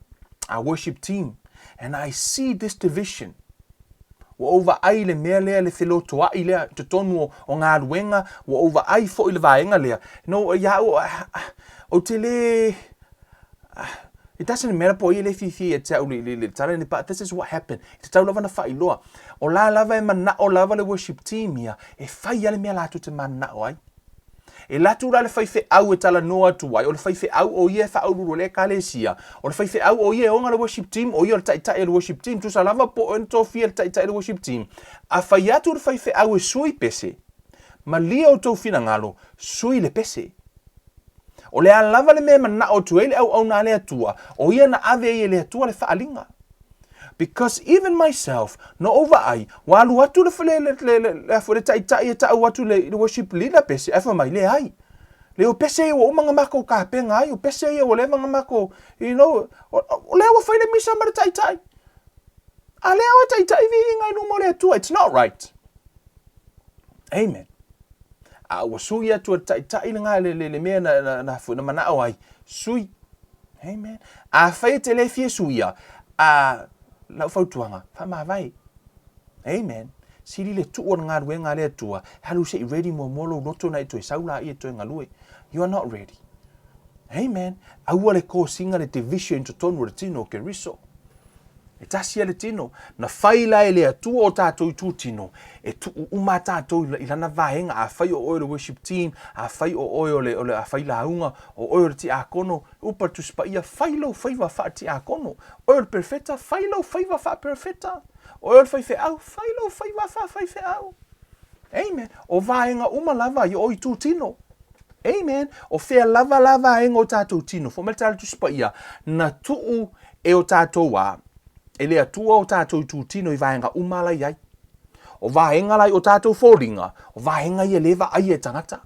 a worship team. And I see this division. Ua ou vaai i le mea lea, le felotoa'i lea i totonu o, o galuega, ua ou vaai foi i le vaega lea. No, ia au, ou te le, it doesn't matter po o ai e le fiafia ia te au i le, le tala lenei, but this is what happened. E tatau lava ona faailoa. O la lava e mana'o lava le worship team ia, e fai lava le mea latou te manana'o ai. E alu atu la le faifeau e talanoa atu ai, o le faifeau o ia e faauluulu i le Ekalesia, o le faifeau o ia e ona le worship team, o ia o le taitai o le worship team, tusa lava po o ea na tofia le taitai o le worship team. A fai atu le faifeau e sui pese, malie outou finagalo, sui le pese. O le a lava le mea e manao atu ai le auauna a le Atua, o ia na ave ai e le Atua le faaaliga. Because even myself, na ou vaai, ua alu atu le, le, le, le, le, le, le taitai e ta'u atu le, le worship leader pese, ae fai mai, leai. Le o pese ia ua uma ona makou tapena ai, o pese ia ua leva ona makou, you know, o, o lea ua fai le misa ma le taitai. A lea o e taitai viiga i luma o le Atua. It's not right. Amen. A ua sui atu e le taitai le, le, le, le mea na, na, na, na mana'o ai, sui. Amen. Afai e te le fia suia, a lau fautuaga, faamavae. Amen. Sili le tuu o le galuega a le Atua, alu se i ready muamua lou loto na e toe sau laia e toe galue. You are not ready. Amen. Aua le kosiga le division i totonu o le tino o Keriso. E tasi a le tino. Na fai la e le Atua o tatou itu tino, e tuu uma a tatou i lana vaega, afai o oe o le worship team, afai o oe o le, o le failauga, o oe o le tiakono, upa le Tusi Paia, fai lou faiva faa-tiakono. Oe o le perofeta, fai lou faiva faa-perofeta. Oe o le faifeau, fai lou faiva faa-faifeau. Amen. O vaega uma lava i o itu tino. Amen. O fea lava la vaega o tatou tino, fai mai le tala Tusi Paia, na tuu e o tatou a, e le Atua o tatou itutino i vaega uma la i ai. O vaega la i o tatou foliga, o vaega ia le vaaia e tagata.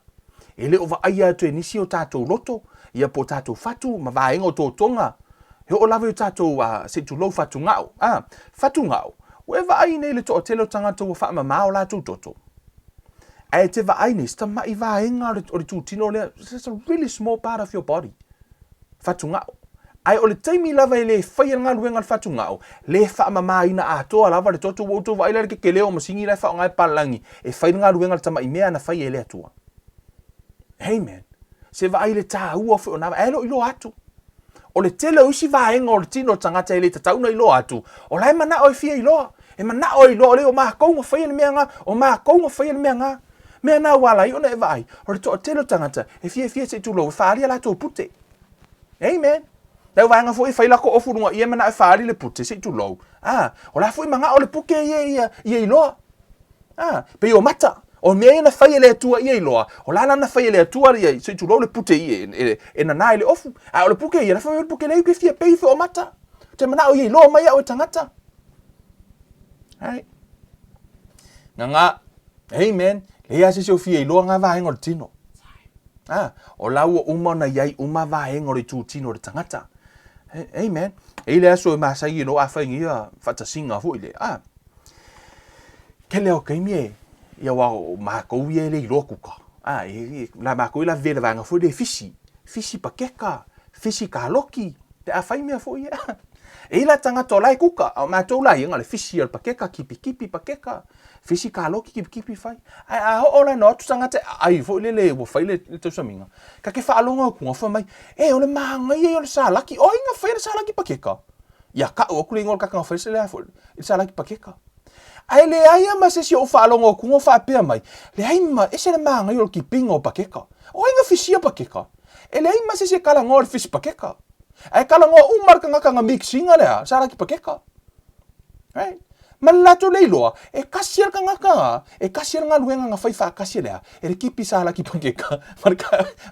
E le o vaaia atu e nisi o tatou loto, ia po o tatou fatu ma vaega o totoga. E oo lava i o tatou, se i tulou, fatugao. A, fatugao, ua e vaai nei i le toatele o tagata ua faamama o latou toto. Ae te vaai nei, se tama'i vaega o le, o le tūtino lea, it's a really small part of your body. Fatugao. Ae o le taimi lava e le faia le galuega a le fatugao, le faamamaina atoa lava le toto, ua outou vaai la i le kekeleo o masini la e faaaoga e palagi e fai le galuega a le tama'i mea na fai e le Atua. Amen. Se vaai i le tāua foi o nā, ae le o iloa atu. O le tele o isi vaega o le tino o le tagata e le tatau ona iloa atu, o la e manao e fia iloa. E manao e iloa, o le o makou na faia le mea nga, o makou na faia le mea nga. Mea na ua ala ai ona e vaai, o le toatele o tagata e fiafia se i tulou e faaali a latou pute. Amen. Lau vaega foi e fai lako ofu luga ia e manao e faaali le pute se i tulou. Ah, o la foi manao le puke ia ia ia iloa. A, pei o mata, o mea ia na fai e le Atua ia iloa, o la la na fai e le Atua ia, se i tulou le pute ia e, e, e nanā i le ofu. A o le puke ia, na fai mai le puke lea ke fia pei o mata. Te manao ia iloa mai au e tagata. Right? Nganga, amen. Leai a se isi o fia iloa ngā vaega o le tino. Ah, o la ua uma ona i ai uma vaega o le itu tino o le tagata. Amen. E i le aso e masai i no a whai ngia whatasinga foi le. Ah, Tele o taimi e, ia wa o mākou ia e le iloa kuka. A, e, e, la mākou i la vele vaega foi le fisi. Fisi pakeka, fisi kaloki, pe a whai mea foi ia. E i la tangata o la e kuka, a o mātou la ia nga le fisi o le pakeka, kipi kipi pakeka, fisi kaloki kipi kipi whai. Ae a ho o la no atu tangata e ai foi le le ua whai le, le tausamiga. Ka ke whaalonga o kunga whai mai, e o le mahangai e o le salaki, o inga whai le salaki pakeka. Ia ka'u aku le igoa o le kakanga whai se le a foi, i le salaki pakeka. Ae leai a ma se isi o ou faalogo atu o faapea mai, leai ma ese le māngai o le kipinga o pakeka. O ai nga fisia pakeka? E leai ma se isi e kalagoa le fisi pakeka. Ae kalagoa uma le kangaka nga mixinga lea, salaki pakeka. Right? Ma le latou le iloa, e kasi a le kangaka, e kasi a le galuega nga fai faakasi lea, e le kipi salaki pakeka, ma le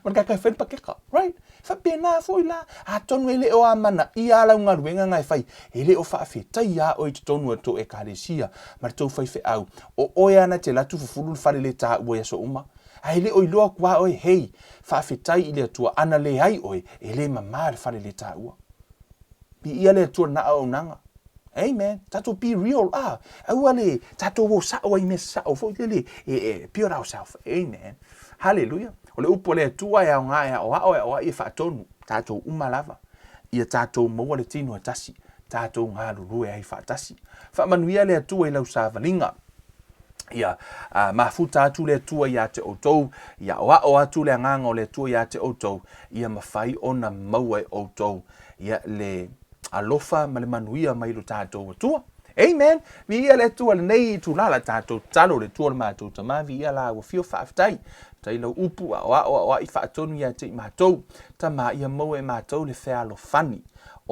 ma le kaka e fai le pakeka. Right? Faapena foi la, atonu e le o amanaia a lau galuega nga e fai, e le o faafetaia oe i totonu o le tou Ekalesia ma le tou faifeau, o oe ana te latu fufulu le fale le taua i aso uma. A e le o iloa aku a oe, hei, faafetai i le Atua, ana leai oe, e le mama le fale le taua. Piia le Atua na auaunaga. Amen. Tatou be real. Ah, aua le tatou o sa'o ai mea sa'o foi lele e, e pure ourselves. Amen. Hallelujah. O le upu a le Atua e aoga e aoao e aoai e faatonu. Tatou uma lava. Ia tatou maua le tino e tasi. tatou galulue ai faatasi. Faamanuia le Atua i lau savaliga. Ia mafuta atu le Atua ia te outou, ia aoao atu le Agaga o le Atua ia te outou, ia mafai ona maua e outou ia le alofa ma le manuia mai lo tatou Atua. Amen. Viia le Atua lenei itula la tatou tatalo le Atua o le matou Tama, viia la ua fio faafetai. Faafetai lau upu aoao aoai faatonu ia te i matou. Tama ia maua e matou le fealofani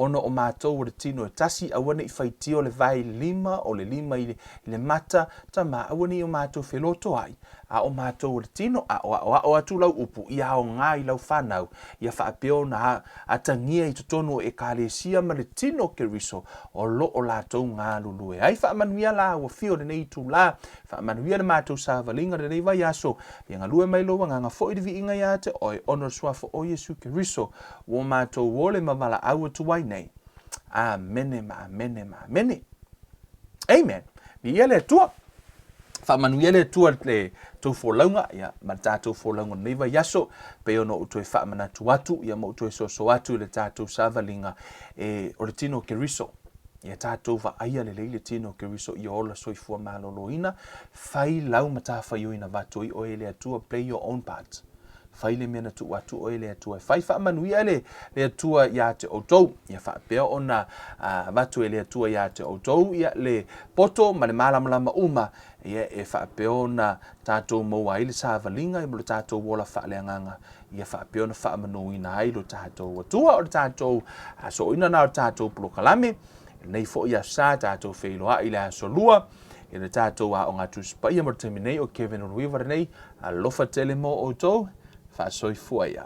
ona o matou o le tino e tasi, aua ne i faitio le vae i le lima, o le lima i le mata, Tama, aua ne i o matou felotoai, a o matou o le tino, a o aoao atu lau upu, ia aoga i lau fanau, ia faapea ona atagia i totonu o Ekalesia ma le tino o Keriso o lo o latou galulue ai. Faamanuia la ua fio lenei itula, faamanuia le matou savaliga lenei vaiaso, ia galue mai lou agaga foi le viiga ia te oe, ona o le suafa o Iesu Keriso ua matou ole ma valaau atu ai nei. Amene ma amene ma amene. Amen. Viia le Atua. Faamanuia le Atua le tou folauga ia, ma le tatou folauga lenei vaiaso, pei ona ou toe faamanatu atu ia, ma ou toe soso atu i le tatou savaliga e, o le tino o Keriso. Ia tatou vaaia lelei le tino o Keriso ia ola soifua maloloina, fai lau matafaioi na avatu ai oe e le Atua, play your own part. Fai le mea na tuu atu oe e le Atua e fai. Faamanuia le, le Atua ia te outou. Ia faapea ona avatu e le Atua ia te outou ia le poto ma le malamalama uma, ia e faapea ona tatou maua ai le savaliga ma lo tatou ola faaleagaga, ia faapea ona faamanuina ai lo tatou Atua. O le tatou sooina na o le tatou polokalame lenei foi aso sa tatou feiloai i le aso lua i le tatou aoga Tusi Paia mo le taimi nei o Kevin Uluiva lenei. Alofa tele mo outou. Faasoifua ia.